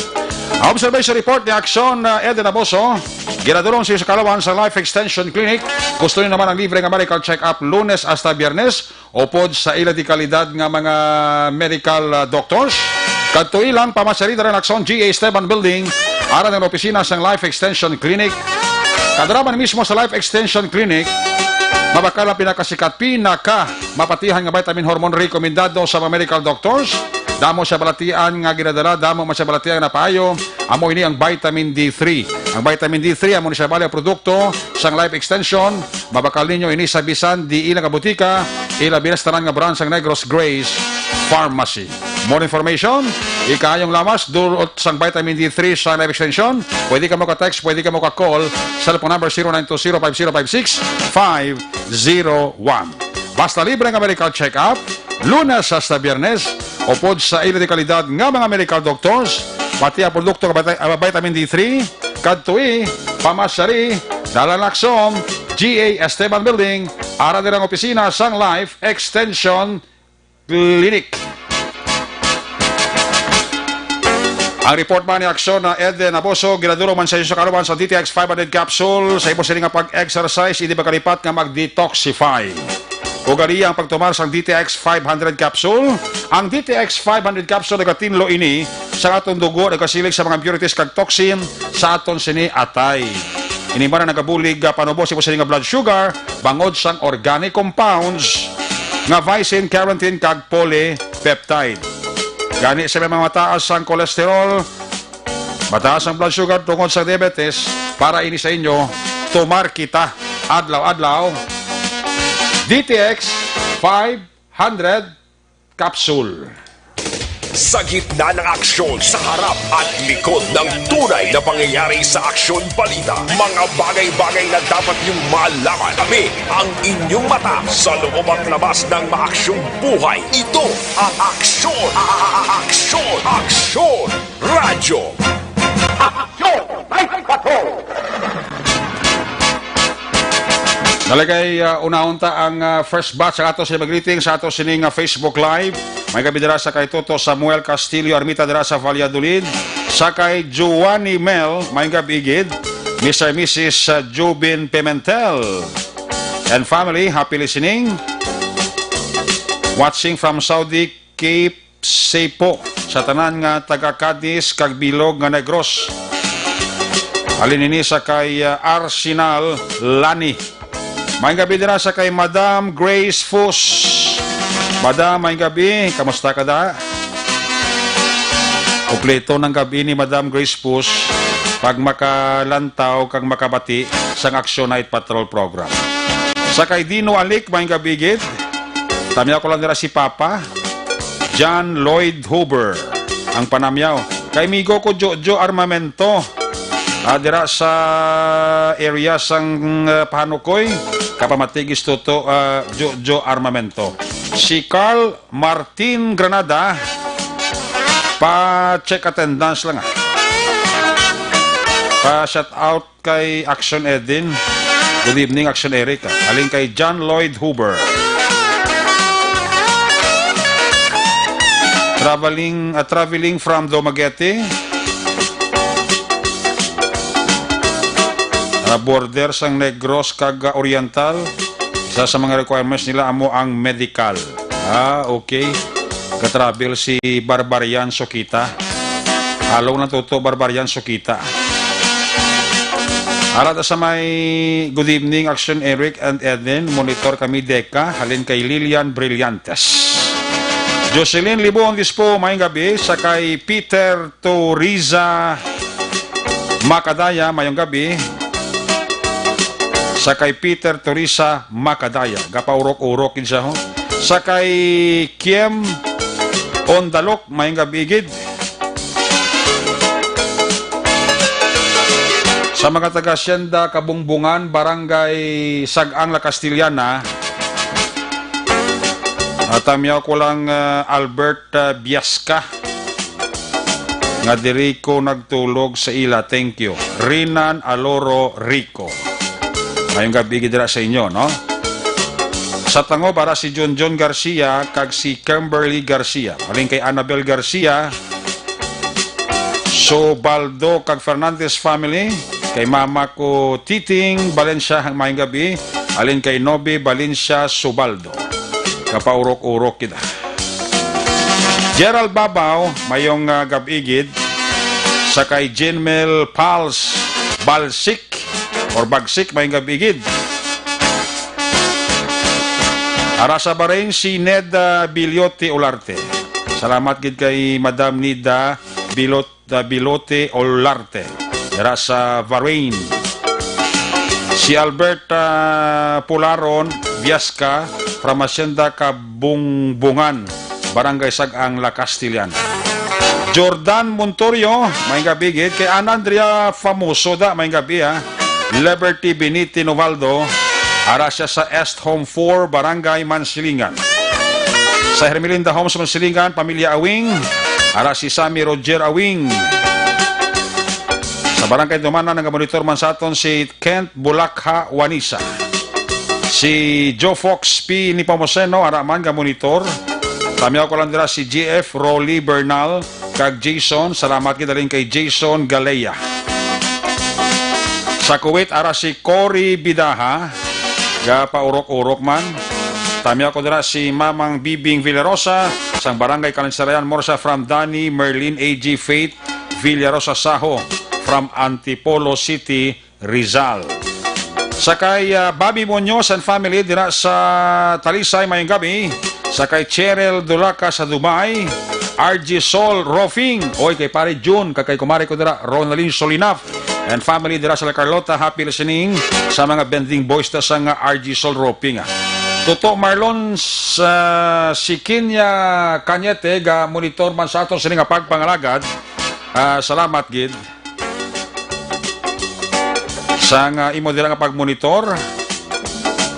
Ang observation report ni Aksyon, ah, Eden Aboso, ginadulong sa Kalawan sa Life Extension Clinic. Gusto niyo naman ang libre nga medical check-up Lunes hasta Biyernes, upod sa ila di kalidad nga mga medical, ah, doctors. Kadtoi lang, pamasyari dira Aksyon G A Esteban Building, ara ang opisina sang Life Extension Clinic. Kadra man mismo sa Life Extension Clinic, mabakal ang pinakasikat, pinaka mapatihan nga vitamin hormone rekomendado sa mga medical doctors. Damo siya balatian nga ginadala, damo man siya balatian nga napaayo. Amo ini ang vitamin D three. Ang vitamin D three, amo ni siya bali ang produkto sang Life Extension. Mabakal ninyo ini sa bisan diin nga butika, ilabi na sa tanan nga branch sang Negros Grace Pharmacy. More information, ikaayong lawas, dulot sang vitamin D three sa Life Extension. Pwede kamo ka-text, pwede kamo ka-call. Cellphone number zero nine two zero five zero five six five zero one. Basta libre nga medical check-up, Lunes hasta Biyernes, upod sa ila dekalidad nga mga medical doctors, pati ang produkto nga vita-, ah, vitamin D three, Kadtoi, Pamasari, Dalan Lacson, G A Esteban Building, ara dira ang opisina sang Life Extension Clinic. Ang report man ni Aksyon na Eden Aboso, ginaduro man sa inyo sa kaluman sa D T X five hundred capsule. Sa imo sini nga pag-exercise, hindi makalipat nga mag-detoxify. Ugaliya ang pagtumar sang D T X five hundred capsule. Ang D T X five hundred capsule nagatinlo ini sa aton dugo, nagasilig sa mga impurities kag toxin sa aton sini atay. Ini man ang nagabulig, ah, panubo sa imo sini nga blood sugar bangod sang organic compounds nga vicin, carotene kag polypeptide. Gani sa may mga mataas ang cholesterol, mataas ang blood sugar tungod sa diabetes, para ini sa inyo, tumar kita adlaw-adlaw. D T X five hundred capsule. Sa gitna ng aksyon, sa harap at likod ng tunay na pangyayari sa Aksyon Balita, mga bagay-bagay na dapat niyong malaman. Kami ang inyong mata sa loob at labas ng maaksyong buhay. Ito ang Aksyon, a-, a-, a-, Aksyon, Aksyon Radyo. Aksyon Night Patrol. Nalagay, ah, unahon ta ang, ah, first batch sa ato sa mag-greeting sa ato sining, ah, Facebook Live. May gabi dira sa kay Toto Samuel Castillo Armita dira sa Valladolid. Sa kay Giovanni Mel, may gabi gid. Mister Missus, ah, Jubin Pimentel and family, happy listening. Watching from Saudi, Cape Sepo, sa tanan nga taga Cadiz kag bilog nga Negros. Halin ini sa kay, ah, Arsenal Lani. Maayong gabi dira sa kay Madam Grace Fus. Madam, maayong gabi. Kamusta ka da? Kompleto ng gabi ni Madam Grace Fus pag makalantaw kag makabati sang Action Night Patrol Program. Sa kay Dino Alik, maayong gabi gid. Tamyaw ko lang dira si Papa. John Lloyd Huber ang panamyaw. Kay migo ko Jojo Armamento, ah, dira sa area sang, ah, Pahanukoy, kapamatigis Toto, ah, Jojo Armamento. Si Carl Martin Granada, pa-check attendance lang, ah. Pa-shout out kay Action Edin. Good evening, Action Eric, ah. Halin kay John Lloyd Huber. Traveling, ah, traveling from Dumaguete. Ah, border sang Negros kag, ah, Oriental. Isa sa mga requirements nila amo ang medical. Ah, okay. Ka-travel si Barbarian Sokita. Halong lang, Toto, Barbarian Sokita. Ara ta sa may good evening, Action Eric and Eden. Monitor kami, Deka. Halin kay Lilian Brillantes. Jocelyn Libon Dispo, maayong gabi. Sa kay Peter Toriza Makadaya, maayong gabi. Sa kay Peter Toriza Makadaya, gapaurok-urok gid siya, ho. Sa kay Kiem Ondalok, maayong gabi gid. Sa mga taga Hacienda Kabungbungan, Barangay Sag-ang, La Castellana, ah, tamyaw ko lang, ah, Albert, ah, Biasca, nga diri ko nagtulog sa ila. Thank you. Rinan Aloro Rico. Maayong gabi gid dira sa inyo, no? Sa Tango, para si Junjun Garcia kag si Kimberly Garcia. Halin kay Annabel Garcia, Sobaldo kag Fernandez family. Kay mama ko Titing Valencia, maayong gabi. Halin kay Nobi Valencia Sobaldo. Kapaurok-urok kita. Gerald Babaw, maayong, ah, gab-i gid. Sa kay Jinmel Pals Balsik or Bagsik, maayong gab-i gid. Ara sa Bahrain, si Ned, ah, Bilyote Olarte. Salamat gid kay Madam Nida Bilot-, ah, Bilote Olarte. Dira sa Bahrain. Si Albert, ah, Pularon Viasca from Hacienda Kabungbungan, Barangay Sag-ang, La Castellan. Jordan Montorio, may gabi gid. Kay Ana Andrea Famoso da, may gabi, ha. Liberty Beniti Novaldo, ara siya sa Est Home four, Barangay Mansilingan. Sa Hermelinda Homes, Mansilingan, pamilya Awing, ara si Sammy Roger Awing. Sa Barangay Dumana, nagamonitor man sa aton si Kent Bulakha Wanisa. Si Joe Fox P. Nepomuceno, ara man nga monitor. Tamyaw ko lang dira si G F, Rolly Bernal, kag Jason. Salamat gid halin kay Jason Galea. Sa Kuwait, ara si Cory Bidaha, ga paurok-urok man. Tamyaw ko dira si Mamang Bibing Villarosa, sang Barangay Kalansarayan, Morsa, from Danny, Merlin, A G, Faith Villarosa Saho, from Antipolo City, Rizal. Sa kay, ah, Bobby Muñoz and family dira sa Talisay, mayong gabi. Sa kay Cheryl Dulaca sa Dubai, R G Sol Roofing. Oy, kay Pare Jun, kag kay kumare ko dira, Ronaldin Solinaf and family dira sa La Carlota, happy listening sa mga bending boys ta sa nga R G Sol Roofing, ah. Toto Marlon sa Sikinya Cañete, ga monitor man sa aton sini nga pagpangalagad. Ah, salamat gid. Sang, ah, imo dira nga pagmonitor.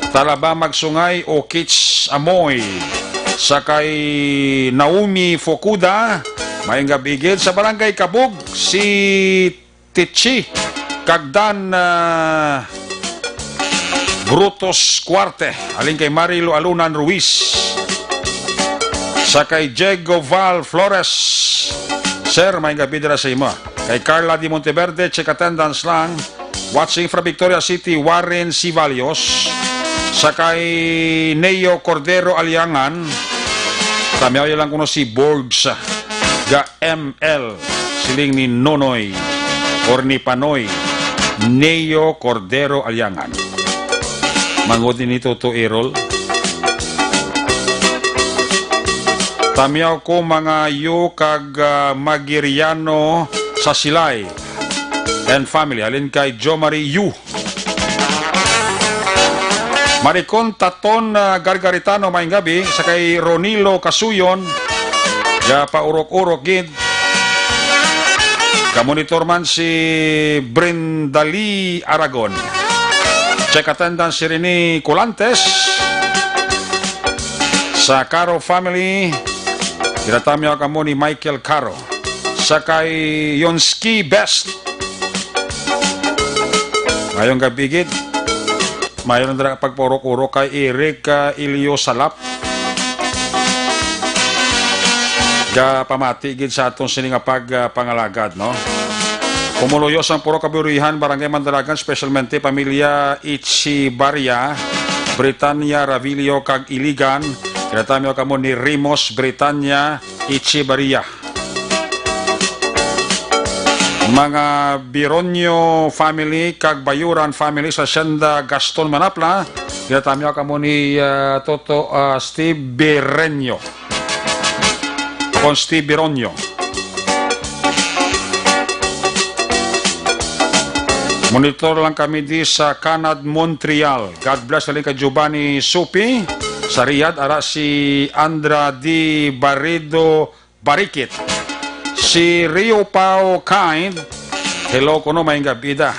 Talaba Magsungay, Okits Amoy. Sa kay Naomi Fukuda, mayong gabi gid. Sa Barangay Kabug, si Tichi kag Dan, ah, Brutus Cuarte. Alin kay Marilo Alunan Ruiz. Sa kay Diego Val Flores. Sir, may gabi dira sa imo. Kay Carla Di Monteverde, check attendance lang. Watching from Victoria City, Warren Sivallos. Sa kay Neo Cordero Aliangan, tamyaw lang kuno si Borgs. Ga M L, siling ni Nonoy or ni Panoy, Neo Cordero Aliangan. Mangod ni Toto Errol. Tamyaw ko mga Yu kag, ah, Magiriano sa Silay and family. Halin kay Jo Marie Yu. Maricon Taton, ah, Gargaritano, maayong gabi. Sa kay Ronilo Kasuyon, ya paurok-urok gid. Kamonitor man si Brindali Aragon. Check attendance si Rene Colantes. Sa Caro family, ginatamyaw kamo ni Michael Caro. Sa kay Yonski Best, mayong gabi gid. Mayo lang dira pagpaurok-urok kay Eric, ah, Ilio Salap. Ga pamati gid sa aton sini nga pag, ah, pangalagad, no? Pumuluyo sang puro kaburihan, Barangay Mandalagan, specialmente pamilya Echevarria, Britania, Ravillo, kag Iligan. Ginatamyaw kamo ni Rimos Britania Echevarria. Mga Bironyo family kag Bayuran family sa Hacienda Gaston Manapla, ginatamyaw kamo ni, ah, Toto, ah, Steve Bireño. Kon Steve Bironyo. Monitor lang kami di sa Canad, Montreal. God bless, halin kay Giovanni Supi sa Riyadh, ara si Andra D. Barredo Barikit. Si Rio Pao Kind, hello kuno, maayong gabi da.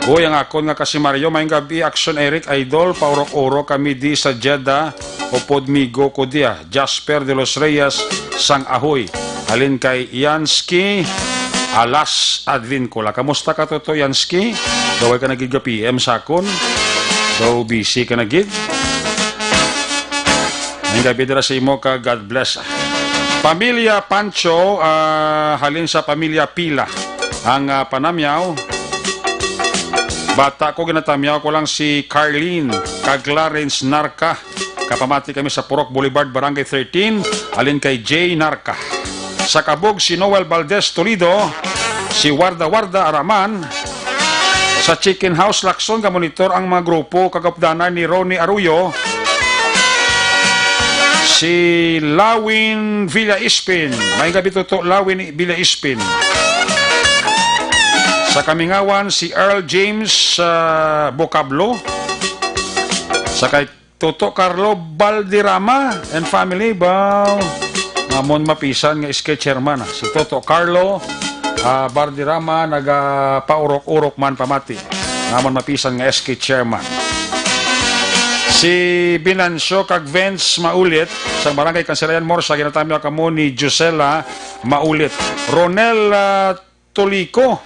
Uy, ang akon nga kasimaryo, maayong gabi, Action Eric Idol, paurok-urok kami di sa Jeddah, upod migo ko diya, Jasper de los Reyes, sang Ahoy. Halin kay Yansky Alas Advincula. Kamusta ka, Toto Yansky? Daw ay ka na gid ga P M sa akon? Daw busy ka na gid? Ang gabi dira sa imo ka, God bless. Pamilya Pancho, ah, halin sa pamilya Pila. Ang, ah, panamyaw, bata ko, ginatamyaw ko lang si Carlene kag Clarence Narca. Kapamati kami sa Purok Boulevard, Barangay thirteen, halin kay Jay Narca. Sa Kabug, si Noel Valdez Toledo, si Warda Warda Araman. Sa Chicken House, Lacson, gamonitor ang mga grupo kag updanan ni Ronnie Arroyo. Si Lawin Villa Ispin. May gabi, Toto Lawin Villa Ispin. Sa Kamingawan, si Earl James, ah, Vocablo. Sa kay Toto Carlo Balderrama and family, ba? Amon mapisan nga S K chairman, ah. Si Toto Carlo, ah, Balderrama, nagapaurok-urok man pamati. Amon mapisan nga S K chairman. Si Binancio kag Vince Maulit, sa Barangay Kansirayan, Morsa, ginatamyaw kamo ni Gisela Maulit. Ronel, ah, Tolico,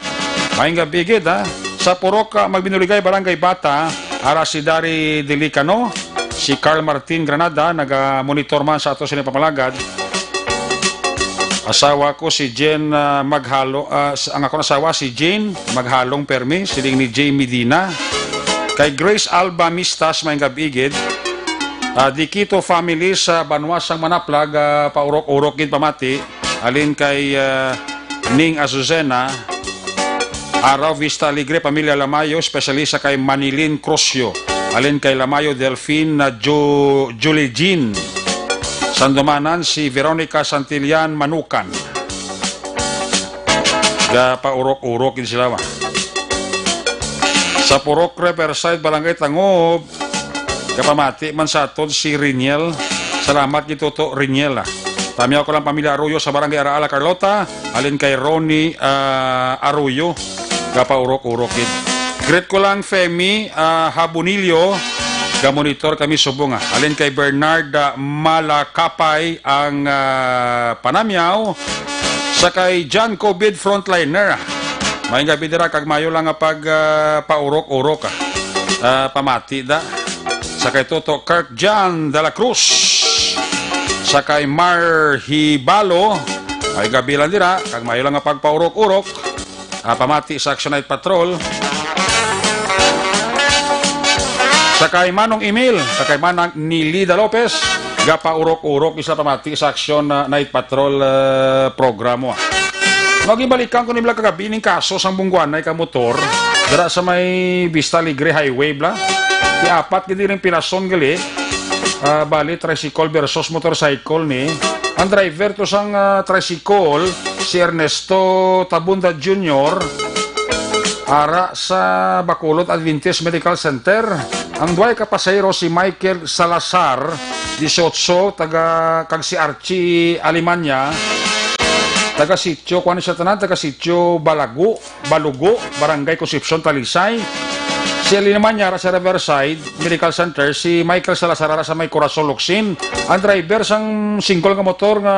maayong gabi gid, ha. Sa Purok, ah, Magbinuligay, Barangay Bata, ara si Dari Delicano, si Carl Martin Granada, naga-monitor man sa ato sini pamalagad. Asawa ko si Jen, ah, Maghalo, ah, s-, ang akong asawa si Jane Maghalong Permi, siling ni Jay Medina. Kay Grace Alba Mistas, maayong gabi gid. Ah, Dikito family sa banwa sang Manaplag, ah, paurok-urok gid pamati. Alin kay, ah, Ning Azucena, Araw Vista Alegre, pamilya Lamayo, especially sa kay Manilin Crucio, alin kay Lamayo Delfin na Jo-, Julie Jean. Sandumanan si Veronica Santillan Manukan. Gapaurok-urok gid sila, ba? Sa Purok Riverside, Barangay Tangob, gapamati man sa aton si Riniel. Salamat gid, Toto Riniel, ah. Tamyaw ko lang pamilya Arroyo sa Barangay Araala, Carlota, alin kay Ronnie, ah, Arroyo. Gapaurok-urok gid. Greet ko lang Femi, ah, Habonillo. Gamonitor kami subong, ah. Alin kay Bernard, ah, Malakapay ang, ah, panamyaw. Sa kay John Covid Frontliner, ah. Maayong gabi dira kag maayo lang nga pag, ah, paurok-urok, ah. Ah, pamati da. Sa kay Toto Kirk John de la Cruz. Sa kay Mar Hibalo, maayong gabi lang dira kag maayo lang nga pagpaurok-urok. Ah, pamati sa Action Night Patrol. Sa kay Manong Emil, sa kay Manang Nilida Lopez, gapaurok-urok gid sila pamati sa Action, ah, Night Patrol, ah, programo, ah. Magibalikan ko nila kagabi ning kaso sang bungguanay ka motor dira sa may Vista Alegre Highway, bla. Ti apat gid ning pinason gali. Ah, bali, tricycle versus motorcycle ni. Ang driver to sang, ah, tricycle, si Ernesto Tabunda Junior, ara sa Bacolod Adventist Medical Center. Ang duhay ka pasahero si Michael Salazar, dieciocho, taga, kag si Archie Alemania, taga sitio, kuwan siya tanan, taga sitio Balago. Balugo, Barangay Concepcion, Talisay. Si Lina Mañara sa Riverside Medical Center, si Michael Salazar ara sa may Corazon, Locsin. Ang driver sang single nga motor nga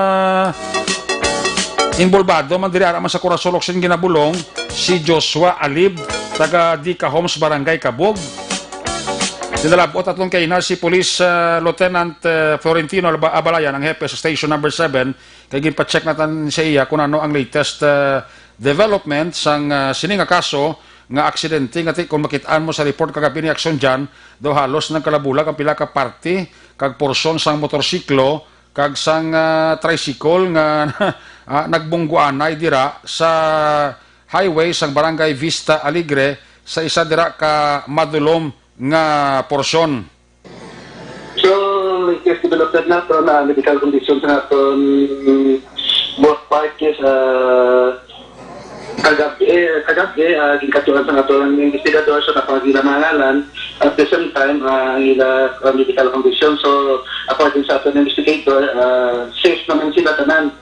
involbado man diri ara man sa Corazon, Locsin, ginabulong si Joshua Alib, taga Dica Homes, Barangay Cabug. Dinalabot aton kay na si Police, ah, Lieutenant, ah, Florentino Alba-, Abalayan, ang hepe sa Station Number Seven, kay ginpa-check naton sa iya kung ano ang latest, ah, development sang, ah, sini nga kaso nga aksidente nga ti-, kung makit-an mo sa report kagabi ni Action Jan, daw halos nagkalabulag ang pila ka parte kag porsyon sang motorsiklo kag sang, ah, tricycle nga, ah, nagbungguanay dira sa highway sang Barangay Vista Alegre sa isa dira ka madulom nga porsyon. So, latest development naton, ah, medical condition sa naton both parties, ah, kagabi, eh, kagabi, ah, ginkatuan sa naton investigador sa kapag ila mga ngalan. At the same time, ah, ang ila, ah, medical condition. So, according sa aton investigator, ah, safe naman sila tanan.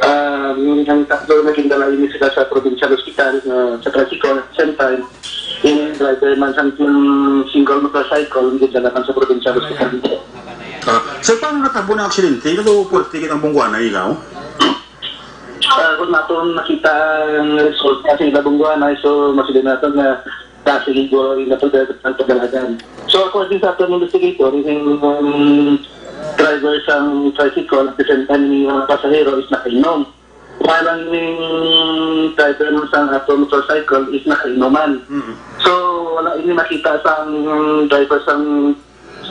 Ah, ang tatlo na gindala ini sila sa provincial hospital, ah, sa Tricycle. At the same time, yung driver man sang single motorcycle, hindi dala man sa provincial hospital. Ah, sir, paano natabo ng aksidente? Ano puwerte kitang bungguanay ikaw? Ah, kung naton nakita ang result kasi ila bungguanay, so, masila naton na kasi siguro yung natulad ang pagdalagan. So, according sa aton investigator, yung, um, driver sang tricycle, at the same time, yung mga pasahero is nakainom. Parang yung driver mo sa ato motorcycle is nakainuman. Mm. So, wala ini makita sa ang driver sa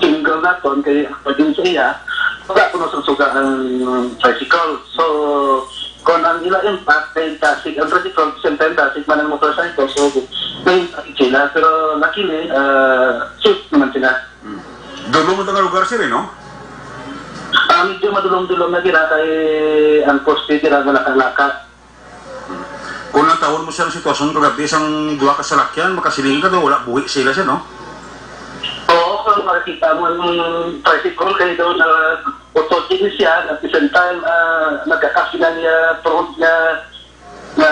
single naton kay pagin sa iya, wala ko nasusuga ang tricycle. So, kung ang ila impact kay dasig ang tricycle, same time dasig man ang motorcycle. So, may impact sila. Pero luckily, ah, safe naman sila. Hmm. Dulom ang lugar, sir, eh, no? Ah, medyo madulom-dulom na gira kay ang poste gira wala kalaka. Hmm. Kung ang tawon mo siya ang sitwasyon kagabi, isang duha ka salakyan, makasiling ka daw, wala buhi sila siya, no? Oo, kung makikita mo ang tricycle kayo daw na auto din siya, at the same time, ah, nagkakasinan niya, tuhod niya, na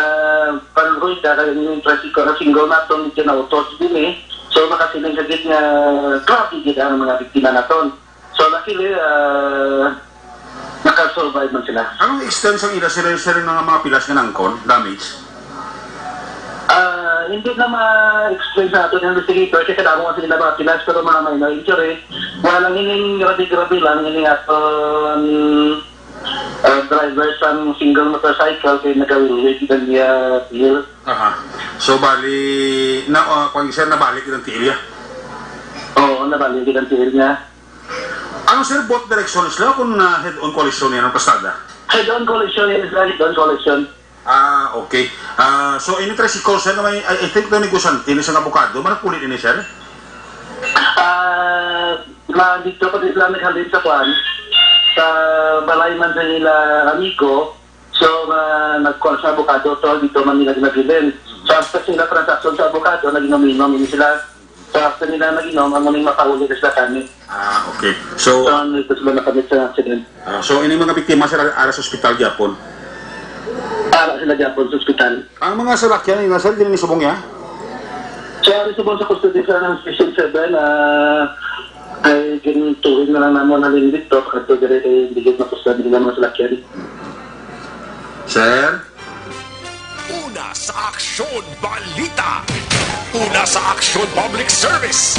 panroy ka, kaya yung tricycle na single na ito, medyo na auto din eh. So, makasiling ka gid nga, grabe gid ang mga biktima naton. So, luckily, ah, nakasurvive man sila. Anong extent sang ila sila, sila nga mga pilas nga nangkon, damage? Ah, hindi na ma-explain sa aton investigator kasi kadamo nga sila mga pilas pero mga minor injury. Wala lang ining grabe-grabe lang ining aton, ah, driver sang single motorcycle kay nagawilwig iban niya tiil. Aha. So, bali, na, ah, kung sir, nabalik ilang tiil ya? Oo, nabalik ilang tiil niya. Ano, sir, both directions lang kung, ah, head-on collision yan ang pasada? Head-on collision, yes, sir, head-on collision. Ah, okay. Ah, so, ini tricycle, sir, na may, I, I think na negosante ni sa abogado, managpulit ini, sir? Ah, na dito pa din sila naghalin sa kwan, sa balay man sa nila amigo. So, ah, nagkuha sa abogado to, dito man nila ginabilin. So, after sila transaksyon sa abogado, nag-inom-inom ini sila. So, after nila nag-inom, amo ning mapahuli na sila kami. Ah, okay. So, So, ano ito sila nakamit sa accident? Ah, so, ini mga biktima, sir, ara sa ospital gyapon? Ara sila gyapon sa ospital. Ang mga salakyan, yun, sir, din ni subong ya? So, ari subong sa custody sa Station seven, ah, ay gintuhin na lang namo na lingit to, pagkadto diri kay hindi gid makusgan nila mga salakyan. Sir? Una sa aksyon, balita. Una sa aksyon, public service.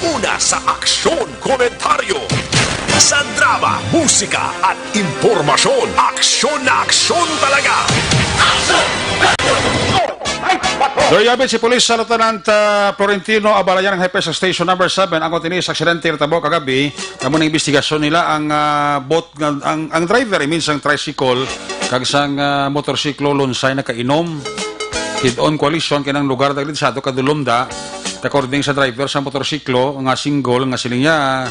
Una sa aksyon, komentaryo. Sa drama, musika, at impormasyon, aksyon na aksyon talaga. There you have it, si Police Lieutenant, ah, Florentino Abalayan, ang hepe sa Station Number seven. Ang kontinuous aksidente natabo kagabi, amo ning investigasyon nila ang, ah, boat nga, ang, ang driver, I mean, sang tricycle, kag sang, ah, motorsiklo, lunsay nakainom. Head-on collision kay ang lugar daglisado kadulom da. According sa driver sa motorsiklo nga single nga siling niya,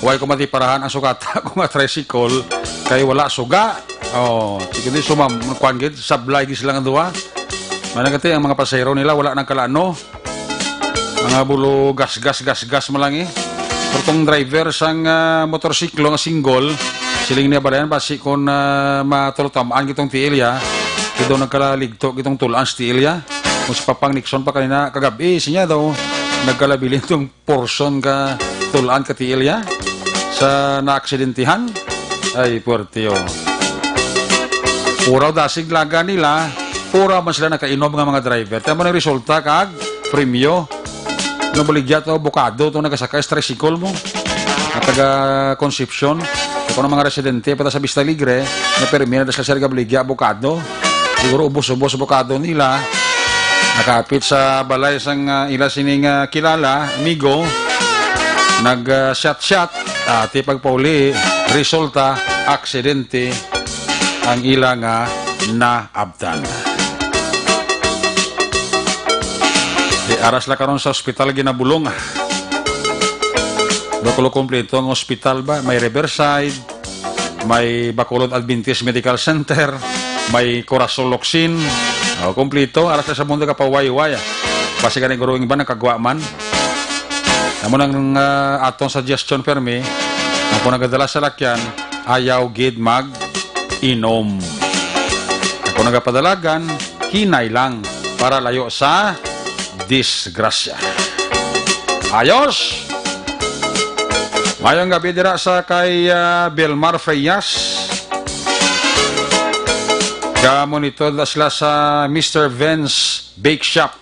"Way ko matiparahan ang sugata ko nga tricycle kay wala suga." Oh, sige din sumam, kuan gid, sablay gid sila nga duha. Managati ang mga pasahero nila wala nang kalano. Mga bulo gas, gas, gas, gas mo lang eh. Pero tong driver sang, ah, motorsiklo nga single, siling niya balayan, basi kon, ah, matultamaan kitong tiil ya, kay daw nagkalaligto kitong tulaan sa tiil ya. Kung si Papang Nixon pa kanina, kagabi, siya daw, nagkalabilin tong portion ka tulaan ka tiil ya sa naaksidentihan. Ay, puwerte, oh. Puraw dasig laga nila, pura man sila nakainom nga mga driver. Tama na resulta kag premyo. Nabaligya to, abogado to, nagasakay sa tricycle mo. Ang taga Concepcion, kung mga residente pa ta sa Vista Alegre, na permi na sa Serga Baligya, abogado. Siguro ubos-ubos abogado nila. Nakapit sa balay sang, ah, ila sining, ah, kilala, amigo. Nag, ah, shot-shot, ati pagpauli, resulta, aksidente ang ila nga naabtan. Di aras la karon sa ospital ginabulong. Bakulo kompleto ang ospital ba? May Riverside, may Bacolod Adventist Medical Center, may Corazon Locsin. O, kompleto. Aras la sa mundo kapawayway. Basi gani guro ang iba nakagwa man. Amo nang, ah, atong suggestion, permi, ang kung nagadala sa lakyan, ayaw gid mag-inom. Ang kung nagapadalagan, hinay lang para layo sa disgrasya. Ayos! Mayong gabi dira sa kay, ah, Belmar Frias. Ga-monitor na sila sa Mister Ben's Bake Shop.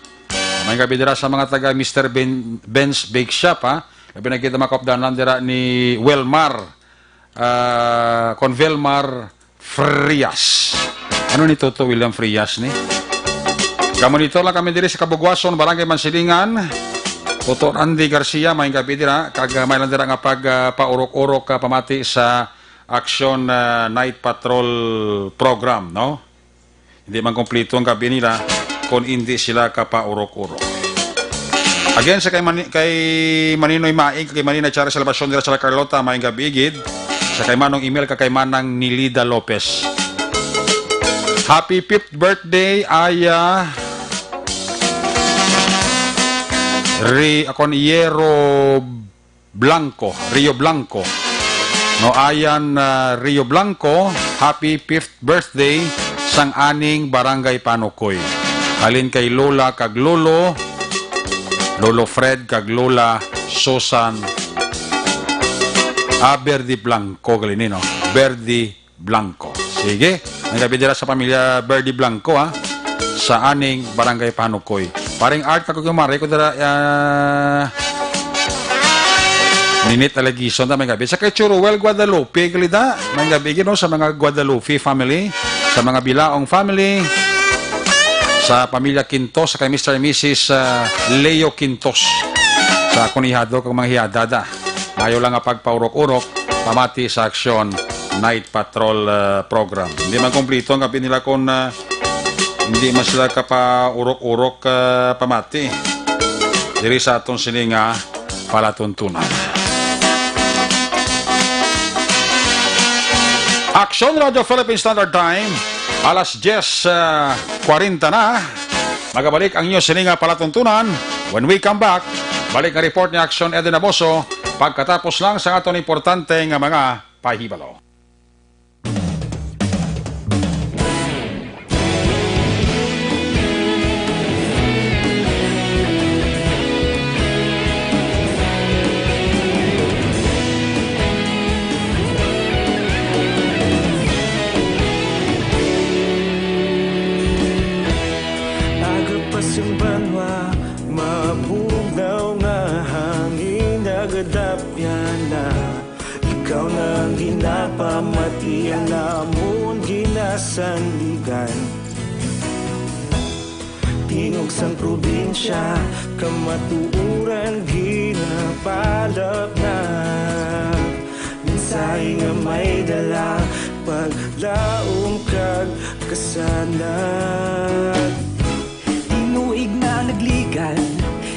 Mayong gabi dira sa mga taga Mister Ben, Ben's Bake Shop, ha. Labi na kita mga kaupdanan dira ni Welmar, ah, kon Velmar Frias. Ano ni Toto William Frias ni? Ga-monitor lang kami diri sa Kabugwason, Barangay Mansilingan. Toto Randy Garcia, mayong gabi dira. Kag, ah, may lang dira nga pag, ah, paurok-urok, ah, pamati sa Action, ah, Night Patrol Program, no? Hindi man kompleto ang gabi nila kung hindi sila kapaurok-urok. Again, sa kay Mani-, kay Maninoy Maig, kay Manina Chara Salvacion dira sa La Carlota, mayong gabi gid. Sa kay Manong Emil, kag kay Manang Nilida Lopez. Happy fifth birthday, Aya Ri-, akon, Yero Blanco, Rio Blanco. No, Ayan, ah, Rio Blanco, happy fifth birthday sang aning Barangay Panukoy. Halin kay Lola kag Lolo, Lolo Fred kag Lola Susan, ah, Verdi Blanco, gali ni, no? Verdi Blanco. Sige. Maayong gabi dira sa pamilya Verdi Blanco, ha? Sa aning Barangay Panukoy. Paring Art, ako kumare ko dira, ah, Ninit Alegison, ta, maayong gabi. Sa kay Churuel Guadalupe, kalida. Maayong gabi, gid, no, sa mga Guadalupe family, sa mga Bilaong family, sa pamilya Quintos, sa kay Mister and Missus, ah, Leo Quintos. Sa akon ihado kag mga hiyada da. Maayo lang nga pagpaurok-urok, pamati sa Aksyon Night Patrol, ah, program. Hindi man kompleto ang kape nila kung, ah, hindi man sila kapaurok-urok, ah, pamati diri sa aton sini nga palatuntunan. Aksyon Radio Philippine Standard Time, alas diyes, ah, kwarenta na. Magabalik ang inyo sini nga palatuntunan. When we come back, balik nga report ni Aksyon Eden Aboso pagkatapos lang sa aton importante nga mga pahibalo. Aga pa sing banwa, mabugnaw nga hangin nagadapyan na. Ikaw na ang ginapamati, ang amon ginasandigan. Tingog sang probinsya, kamatuoran ginapalapnap. Mensahe nga may dala, paglaom kag kasanag. Tinuig na nagligan,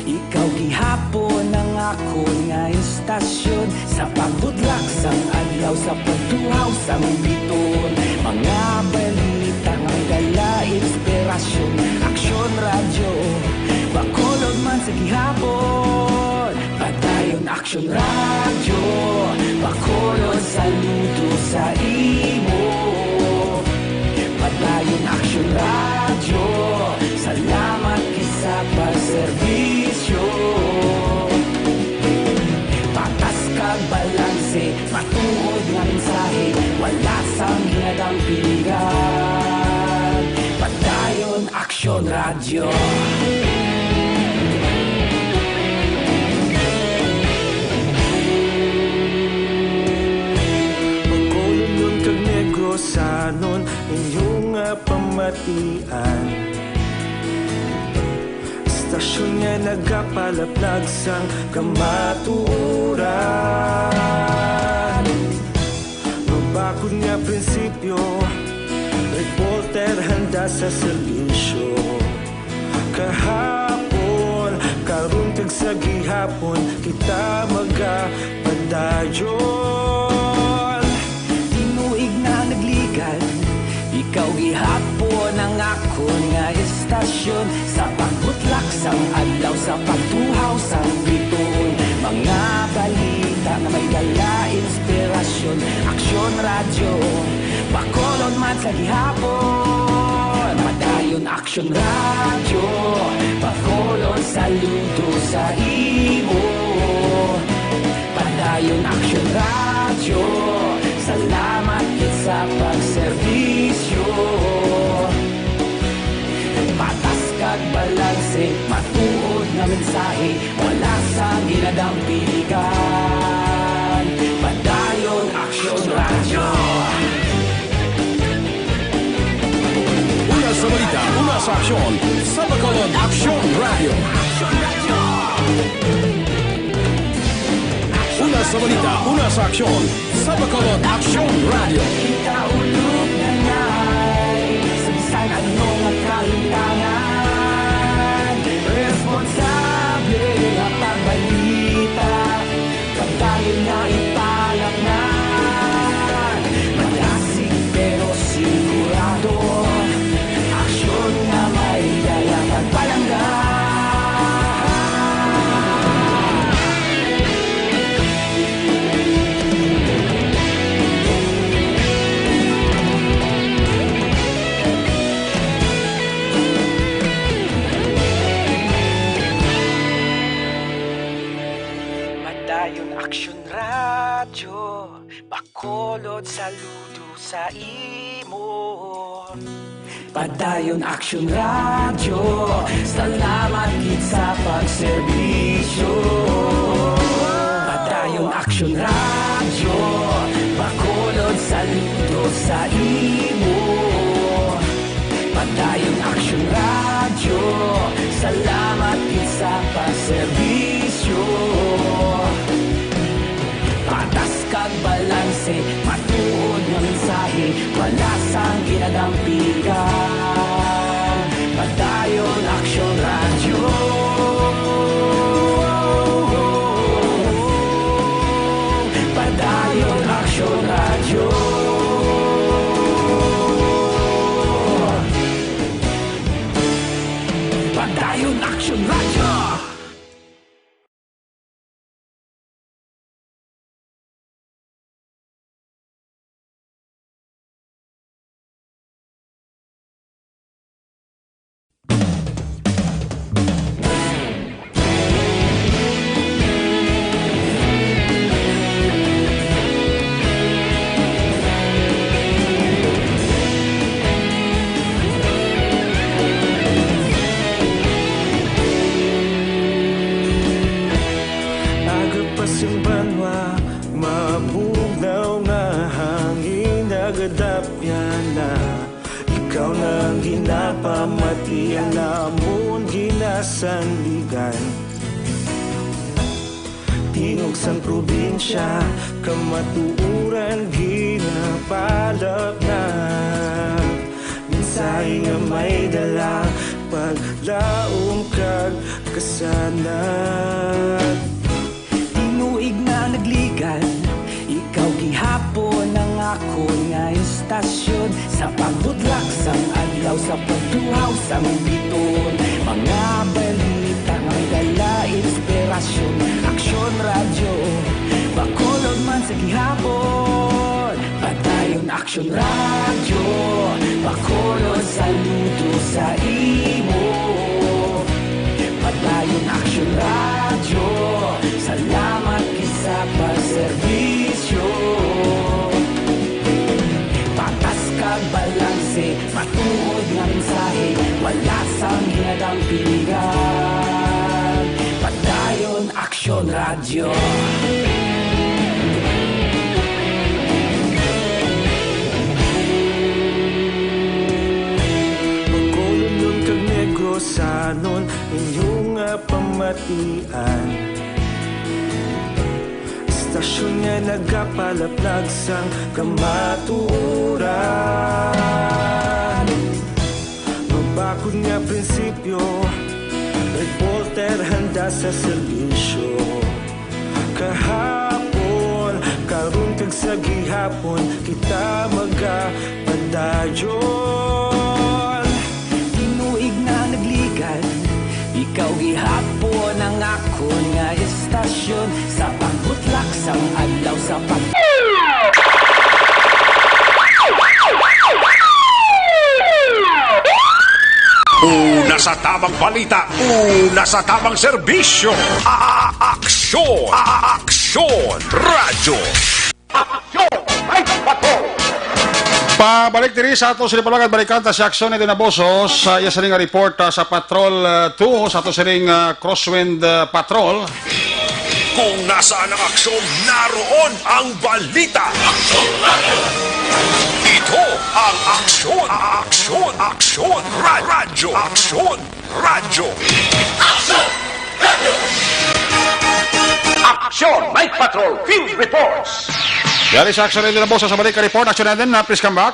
ikaw gihapon ang akon nga istasyon. Sa pagbutlak sang adlaw, sa pagtuhaw sang bituon, mga balita nga may dala inspirasyon. Aksyon Radyo, Bacolod man sa gihapon. Padayon Aksyon Radyo, Bacolod, saludo sa imo. Padayon Aksyon Radyo, salamat gid sa pagserbisyo. Patas kag balanse, matuod nga mensahe, wala sang ginadampigan. Padayon Aksyon Radyo. Bacolod kag Negrosanon, inyo nga pamatian. Istasyon nga nagapalaplag sang kamatuoran. Mabakod nga prinsipyo, reporter handa sa serbisyo. Kahapon, karon kag sa gihapon, kita magapadayon. Tinuig na nagligan, ikaw gihapon ang akon nga istasyon. Sa pagbutlak sang adlaw, sa pagtuhaw sang bituon, mga balita nga may dala inspirasyon. Aksyon Radyo, Bacolod man sa gihapon. Padayon Aksyon Radyo, Bacolod, saludo sa imo. Padayon Aksyon Radyo, salamat gid sa pagserbisyo. Patas kag balanse, matuod nga mensahe, wala sang ginadampigan. Padayon Aksyon Radyo. Una sa balita, una sa aksyon, sa Bacolod Aksyon Radyo. Una sa balita, una sa aksyon, sa Bacolod Aksyon Radyo. Kita ulog na ngay, sa bisan ano nga kahintangan, responsable nga pagbalita, pagdayon nga ipalapngan. Madasig pero sigurado, sa imo. Padayon Aksyon Radyo, salamat gid sa pagserbisyo. Padayon Aksyon Radyo, Bacolod, saludo sa imo. Padayon Aksyon Radyo, salamat gid sa pagserbisyo. Patas kag balanse, matuod nga mensahe, wala sang ginadampigan. Padayon Aksyon Radyo. Padayon Aksyon Radyo. Padayon Aksyon Radyo. Aga pa sing banwa, mabugnaw nga hangin nagadapyan na. Ikaw na ang ginapamati, ang amon ginasandigan. Tingog sang probinsya, kamatuoran ginapalapnag. Mensahe nga may dala, paglaom kag kasanag. Tinuig na nagligan, ikaw gihapon ang akon nga istasyon. Sa pagbutlak sang adlaw, sa pagtuhaw sang biton, mga balita nga may dala inspirasyon. Aksyon Radyo, Bacolod man sa gihapon. Padayon Aksyon Radyo, Bacolod, saludo sa imo. Padayon Aksyon Radyo, salamat gid sa pagserbisyo. Patas kag balanse, matuod nga mensahe, wala sang ginadampigan. Padayon Aksyon Radyo. Bacolodnon kag Negrosanon, inyo nga pamatian. Istasyon nga nagapalaplag sang kamatuoran. Mabakod nga prinsipyo, reporter handa sa serbisyo. Kahapon, karon kag sa gihapon, kita magapadayon. Tinuig na nagligan, ikaw gihapon ang akon nga istasyon. Sa pagbutlak sang adlaw, sa pag- Una sa tamang balita, una sa tamang serbisyo. A-, aksyon, a-, aksyon, radyo. Aksyon, may patrol. Pabalik diri sa ato sa Lipalangan, balikan ta si Aksyon Eden Aboso sa iya sini nga report, ah, sa Patrol, ah, two, sa ato sining, ah, Crosswind, ah, Patrol. Kung nasaan ang aksyon, naroon ang balita. Ito ang Aksyon, Aksyon, Aksyon, Ra-, Radyo Aksyon, Radyo. Aksyon, Night Patrol, Field Reports. Yari sa Aksyon Eden Aboso sa balik ka report. Aksyon Eden, na, please come back.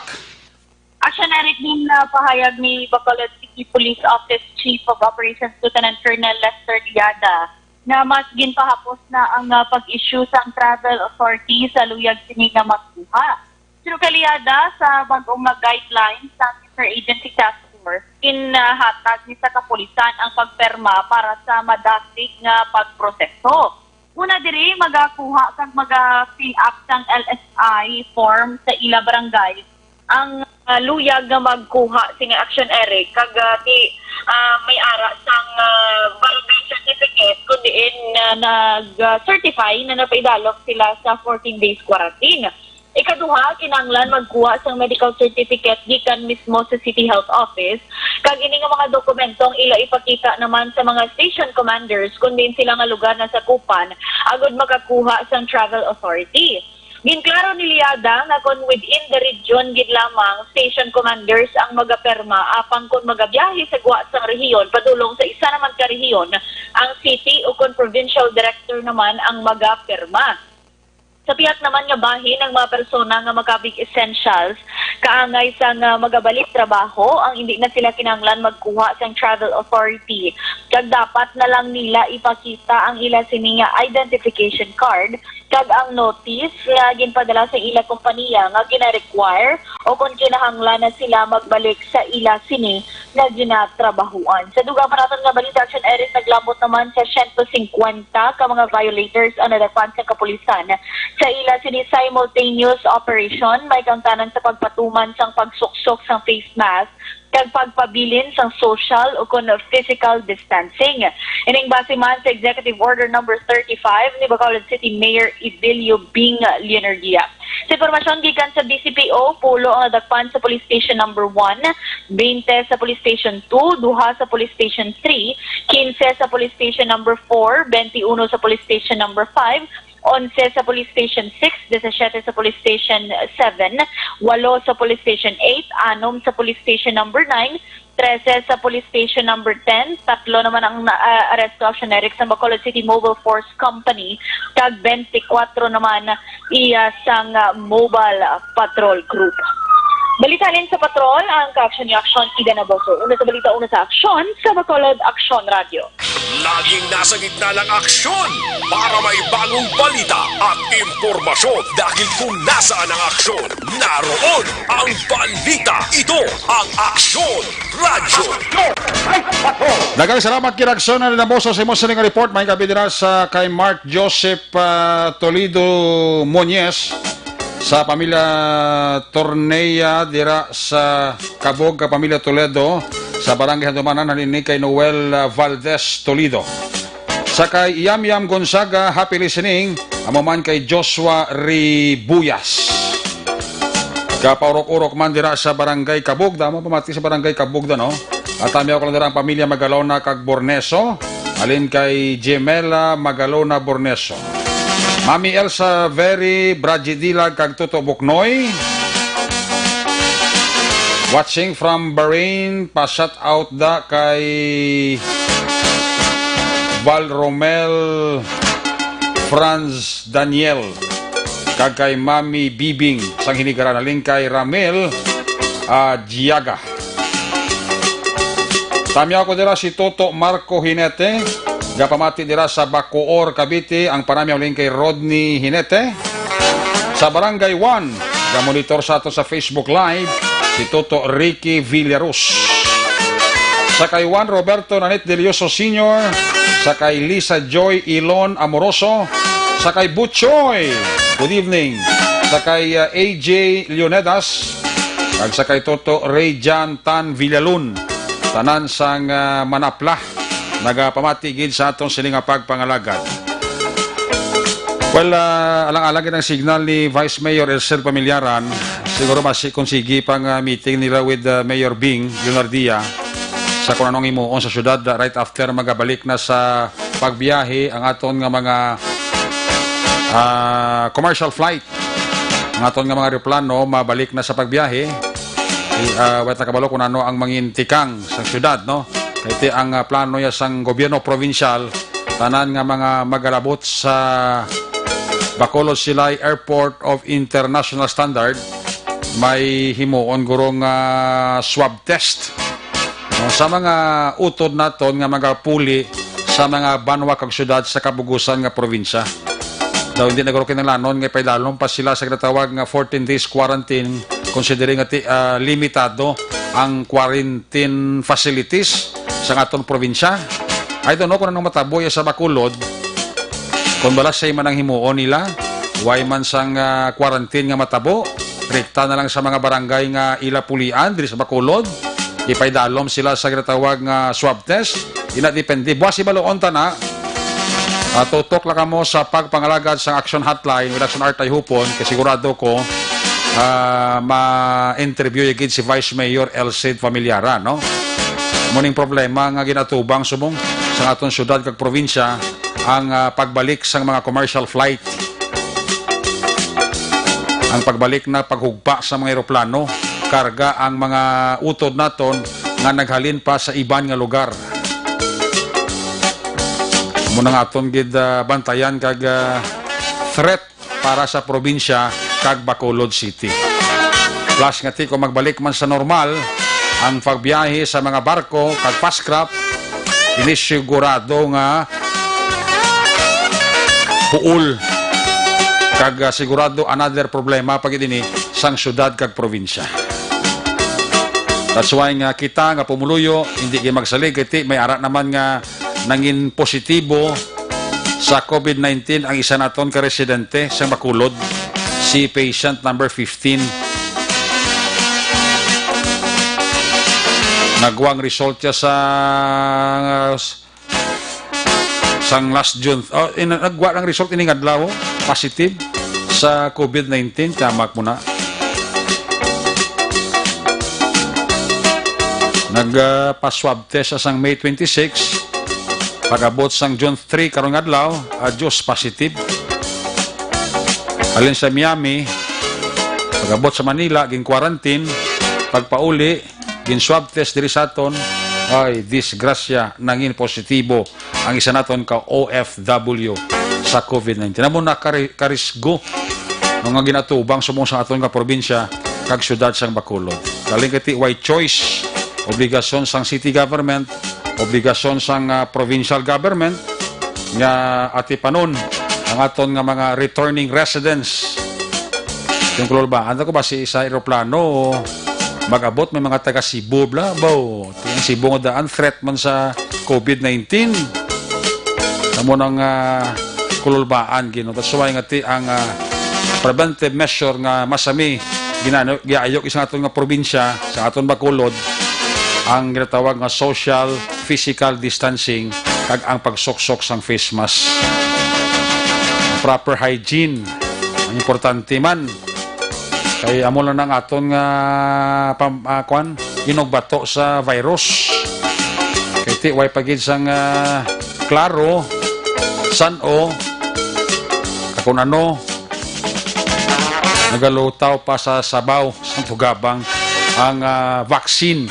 Aksyon Eric, din na pahayag ni Bacolod City Police Office Chief of Operations Lieutenant Colonel Lester Liada nga mas ginpahapos na ang, ah, pag-issue sang travel authority sa luyag sini nga makuha. Suno kay Liada, sa bag-ong nga guidelines sang Interagency Task Force, ginhatag ni sa kapulisan ang pagperma para sa madasig nga pagproseso. Una diri, magakuha kag maga-fill up sang L S I form sa ila barangay ang, ah, luyag nga magkuha sini nga Aksyon Eric, kag, ah, ti-, ah, may ara sang, ah, barangay certificate kun diin, ah, nag-certify na napaidalom sila sa fourteen days quarantine. Ikaduha, kinahanglan magkuha sang medical certificate gikan mismo sa City Health Office, kag ini nga mga dokumentong ila ipakita naman sa mga station commanders kon diin sila nga lugar nasakupan, agod makakuha sang travel authority. Ginklaro ni Liada nga kon within the region gid lamang, station commanders ang magapirma, apang kon magabiyahe sa gwa sang rehiyon padulong sa isa naman ka rehiyon, ang city o kon provincial director naman ang magapirma. Sa pihak naman nga bahin, ang mga persona nga makabig essentials, kaangay sang, ah, magabalik trabaho, ang indi na sila kinahanglan magkuha sang travel authority, kag dapat na lang nila ipakita ang ila sini nga identification card kag ang notice nga ginpadala sa ila kompanya nga gina-require o kon kinahanglan na sila magbalik sa ila sini nga ginatrabahuan. Sa dugang pa naton nga balita, Action Eric, naglambot naman sa siyento singkwenta ka mga violators ang nadakpan sa kapulisan sa ila sini simultaneous operation, may kaangtanan sa pagpatuman sang pagsuksok sang face mask kag pagpabilin sang social o kon physical distancing. Ining base man sa Executive Order Number thirty-five ni Bacolod City Mayor Idilio Bing Leonergia. Sa impormasyon gikan sa B C P O, pulo ang nadakpan sa Police Station Number one, twenty sa Police Station two, duha sa Police Station three, quince sa Police Station Number four, twenty-uno sa Police Station Number five, onse sa Police Station six, disisiete sa Police Station seven, walo sa Police Station eight, anom sa Police Station Number nine, trese sa Police Station Number ten, tatlo naman ang na-, ah, aresto, Action Eric, sa Bacolod City Mobile Force Company, kag twenty-four naman iya sang, ah, Mobile Patrol Group. Balita halin sa patrol, ang ka-action ni Action, Ida Naboso. Una sa balita, una sa aksyon, sa Bacolod Aksyon Radio. Laging nasa gitna ng aksyon para may bagong balita at impormasyon, dahil kung nasaan ang aksyon, naroon ang balita. Ito ang Aksyon Radyo. Daghang salamat, Kiraksyon, na ninaboso sa imo sining report. May gabi dira sa kay Mark Joseph, ah, Toledo Muñez, sa pamilya Torneya dira sa Kabog, ka pamilya Toledo, sa Barangay Handumanan, halin ni kay Noel, ah, Valdez Toledo. Sa kay Yam Yam Gonzaga, happy listening. Amo man kay Joshua Ribuyas. Kapaurok-urok man dira sa Barangay Kabugda, mo pamati sa Barangay Kabugda, no? At tamiaw ko lang dira ang pamilya Magalona kag Borneso, halin kay Gemela Magalona Borneso. Mami Elsa Very, Bragi Dilag kag Toto Buknoy. Watching from Bahrain, pa-shout out da kay Val Romel Franz Daniel, kag kay Mami Bibing sang Hinigaran, halin kay Ramil, ah, Giaga. Tamiaw ko dira si Toto Marco Hinete, gapamati dira sa Bacoor, Cavite, ang panamiaw halin kay Rodney Hinete. Sa Barangay one, gamonitor sa ato sa Facebook Live, si Toto Ricky Villarus. Sa kay Juan Roberto Nanit Delioso Senior, sa kay Lisa Joy Ilon Amoroso, sa kay Butchoy, good evening, sa kay, uh, A J Leonedas, kag sa kay Toto Ray Jan Tan Villalun, tanan sang, uh, Manapla, nagapamati gid sa aton sini nga pagpangalagad. Well, uh, alang-alang gid ang signal ni Vice Mayor Elcel Pamilyaran, siguro mas kung sige pang, uh, meeting nila with, uh, Mayor Bing Leonardia sa kung anong himuon sa syudad, uh, right after magabalik na sa pagbiyahe ang aton nga mga, ah, commercial flight. Ang aton nga mga eroplano mabalik na sa pagbiyahe. I-, ah, wait, nakabalo kung ano ang mangin tikang sa syudad, no? Kay ti ang, ah, plano ya sang gobyerno probinsyal, tanan nga mga magalabot sa Bacolod Silay Airport of International Standard, may himuon guro nga swab test. No, sa mga utod naton nga magapuli sa mga banwa kag syudad sa kabugusan nga probinsya. Daw hindi na guro kinahanglanon nga ipaidalom pa sila sa ginatawag nga fourteen days quarantine, considering nga ti-, ah, limitado ang quarantine facilities sa aton probinsya. I don't know kung anong matabo ya sa Bacolod, kung balasay man ang himuon nila, way man sang, ah, quarantine nga matabo, rekta na lang sa mga barangay nga ila pulian diri sa Bacolod, ipaidalom sila sa ginatawag nga swab test. Ina depende. Buwas ibaluon ta na. Ah, tutok lang kamo sa pagpangalagad sang Action Hotline with Action Art Ayhupon, kay sigurado ko ah, ma-interview ya gid si Vice Mayor Elcid Familiaran, no? Muning problema nga ginatubang subong sa aton syudad kag probinsya ang, ah, pagbalik sang mga commercial flight. Ang pagbalik na paghugpa sa mga eroplano, karga ang mga utod naton nga naghalin pa sa iban nga lugar. Amo na nga aton gid, ah, bantayan kag, ah, threat para sa probinsya kag Bacolod City. Plus nga ti kung magbalik man sa normal ang pagbiyahe sa mga barko kag fast craft, ini sigurado nga puol kag, ah, sigurado another problema pa gid ini sang syudad kag probinsya. That's why nga kita nga pumuluyo, hindi kay magsalig kay ti may ara naman nga nangin positibo sa COVID nineteen ang isa naton ka residente sa Bacolod, si patient number fifteen. Nagwang result siya sa, sang last June. Oh, in, nagwa ng result ining adlaw, positive sa COVID nineteen. Tama mo na. Nag, ah, pa-swab test sa sang May twenty-six. Pag-abot sang June three karong adlaw, ah, Diyos positive. Halin sa Miami, pag-abot sa Manila, gin-quarantine. Pagpauli, gin-swab test diri sa aton. Ay, disgrasya, nangin positibo ang isa naton ka O F W sa COVID nineteen. Amo na kari-, karisgo mga ginatubang subong sa aton nga probinsya kag syudad sang Bacolod. Galing kay ti way choice, obligasyon sang city government, obligasyon sang, ah, provincial government nga atipanon ang aton nga mga returning residents. Yung kululbaan ako ba si sa eroplano mag-abot may mga taga Cebu bla, bo. Ang Cebu nga daan threat man sa COVID nineteen. Amo nang, ah, kululbaan gino. That's why nga ti ang, ah, preventive measure nga masami ginano giayok isang aton nga probinsya sa aton Bacolod ang ginatawag nga social physical distancing kag ang pagsuksok sang face mask. Proper hygiene ang importante man. Kay amo lang ang aton nga pam-, ah, kwan, inugbato sa virus. Kay ti way pa gid sang, ah, klaro san-o, kag kun ano, nagalutaw pa sa sabaw sang tugabang ang, ah, vaccine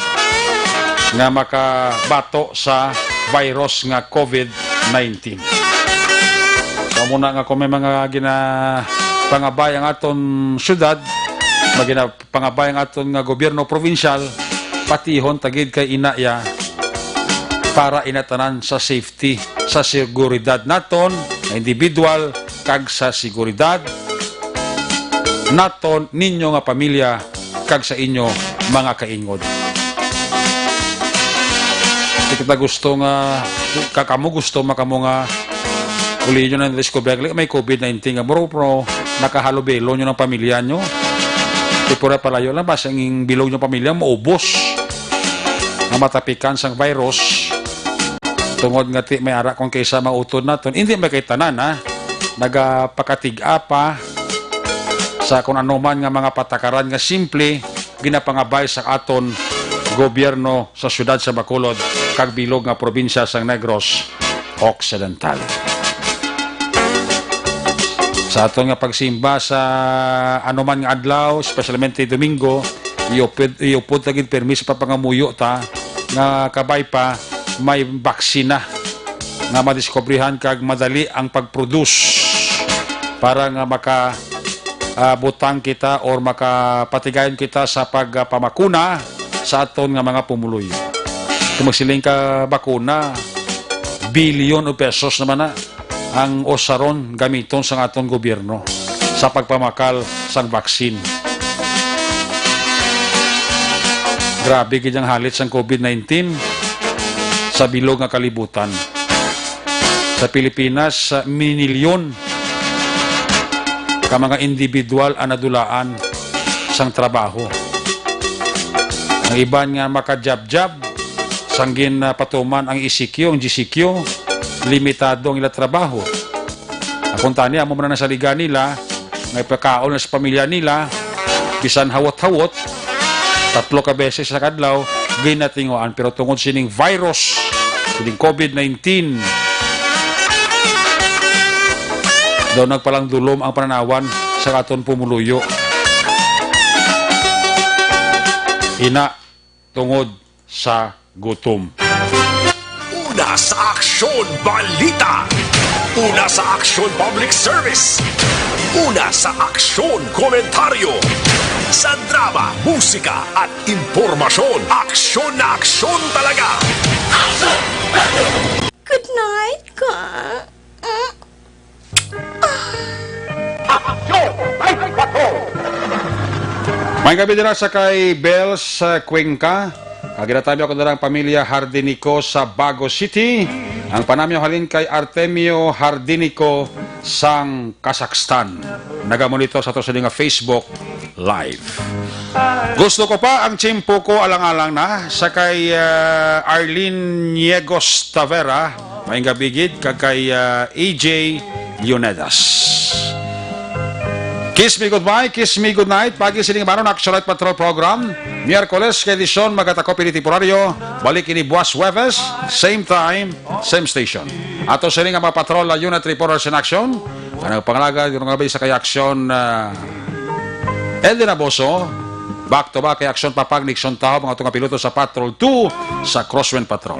nga makabato sa virus nga COVID nineteen. So, amo na nga kung may mga ginapangabay ang aton syudad, may ginapangabay ang aton nga gobyerno probinsyal, patihon ta gid kay ina ya para inatanan sa safety, sa seguridad naton nga individual kag sa seguridad naton, ninyo nga pamilya, kag sa inyo mga kaingod. Di kita gusto nga, ka-, kamo gusto makamo nga uli nyo na discover may COVID nineteen nga bro, bro, nakahalubelo nyo ng pamilya nyo. Di pura palayo lang, basta ang bilog nyo pamilya, maubos. Nga matapikan sang virus. Tungod nga ti may ara kung kaysa mautod naton. Hindi may kay tanan, ha? Nagapakatiga pa sa kung ano man nga mga patakaran nga simple ginapangabay sa aton gobyerno sa siyudad sa Bacolod kag bilog nga probinsya sa Negros Occidental. Sa aton nga pagsimba sa anuman nga adlaw, especialmente Domingo, iupod, iupod ta gid permi sa papangamuyo ta nga kabay pa may baksina nga madiskubrihan kag madali ang pag-produce para nga maka, ah, butang kita or makapatigayon kita sa pagpamakuna sa aton nga mga pumuluyo. Kung magsiling ka bakuna, bilyon o pesos naman na ang usaron gamiton sang aton gobyerno sa pagpamakal sang vaccine. Grabe gid ang halit sang COVID nineteen sa bilog nga kalibutan. Sa Pilipinas, minilyon ka mga individual ang nadulaan sang trabaho. Ang iban nga makajab-jab, sang gin, ah, patuman ang E C Q, ang G C Q, limitado ang ila trabaho. Akon tani, amo man ang nasaligan nila, nga ipakaon na sa pamilya nila, Bisan hawot-hawot, tatlo ka beses sa kadlaw, ginatinguan. Pero tungod sining virus, sining COVID nineteen, daw nagpalang dulom ang pananawan sa aton pumuluyo. Ina, tungod sa gutom. Una sa aksyon, balita. Una sa aksyon, public service. Una sa aksyon, komentaryo. Sa drama, musika, at impormasyon, aksyon na aksyon talaga. Good night, ka. May gabi dira sa kay Bells, uh, Cuenca. Kag ginatami ako dira ang pamilya Hardinico sa Bago City. Ang panamyo halin kay Artemio Hardinico sang Kazakhstan. Nagamonitor sa to sa nga Facebook Live. Gusto ko pa ang tiyempo ko alang-alang na sa kay, uh, Arlene Niegos Tavera. Maayong gabi gid kag kay, ah, A J Leonidas. Kiss me goodbye, kiss me good night. Pagi sining banon Action Night Patrol Program. Miyerkules kay edisyon, magatakop ini temporaryo. Balik ini buwas Huwebes, same time, same station. Ato sini nga mga patrol, ah, unit reporters in action. Ang nagpangalaga, dito nga ba sa kay aksyon, ah, Elden Aboso, back to back kay Aksyon Papag, Nixon Tahob, mga tunga piloto sa Patrol two sa Crosswind Patrol.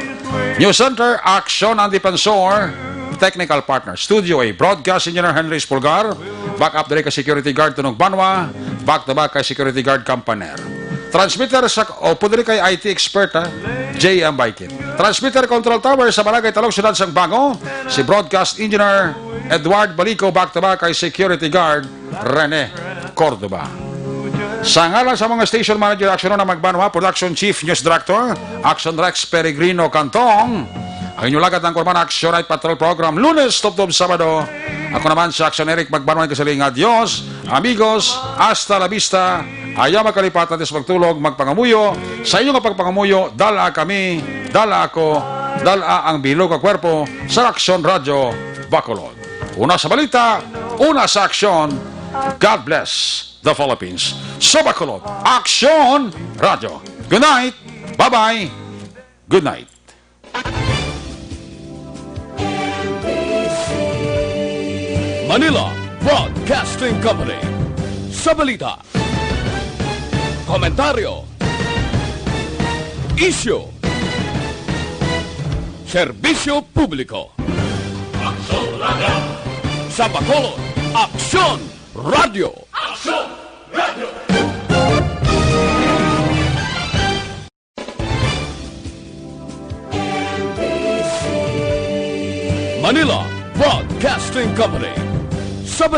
News Center, Aksyon ang Defensor, technical partner. Studio A, broadcast engineer Henry Espulgar, backup diri kay security guard Tunog Banwa, back to back kay security guard Campaner. Transmitter sa, o po diri kay I T expert, ha, J M Baikit. Transmitter control tower sa Barangay Talog, Siyudad sang Bago, si broadcast engineer Edward Balico, back to back kay security guard Rene Cordova. Sa ngalan sa mga station manager, Action na Magbanwa, Production Chief, News Director, Action Rex Peregrino Cantong, ang inyong lagad ng Kurban Action Night Patrol Program, Lunes tubtob Sabado. Ako naman si Action Eric Magbanwa, kasaling nga Dios, amigos, hasta la vista, ayaw magkalipat natin sa pagtulog, magpangamuyo, sa inyo nga pagpangamuyo, dala kami, dala ako, dala ang bilog nga kwerpo sa Action Radio Bacolod. Una sa balita, una sa aksyon. God bless the Philippines. Sa Bacolod, Aksyon Radio. Good night. Bye-bye. Good night. Manila Broadcasting Company. Sa balita, komentaryo, isyu, serbisyo publiko. Aksyon Radio. Sa Bacolod, Aksyon Radio. Aksyon Radio. Manila Broadcasting Company. Sa balita.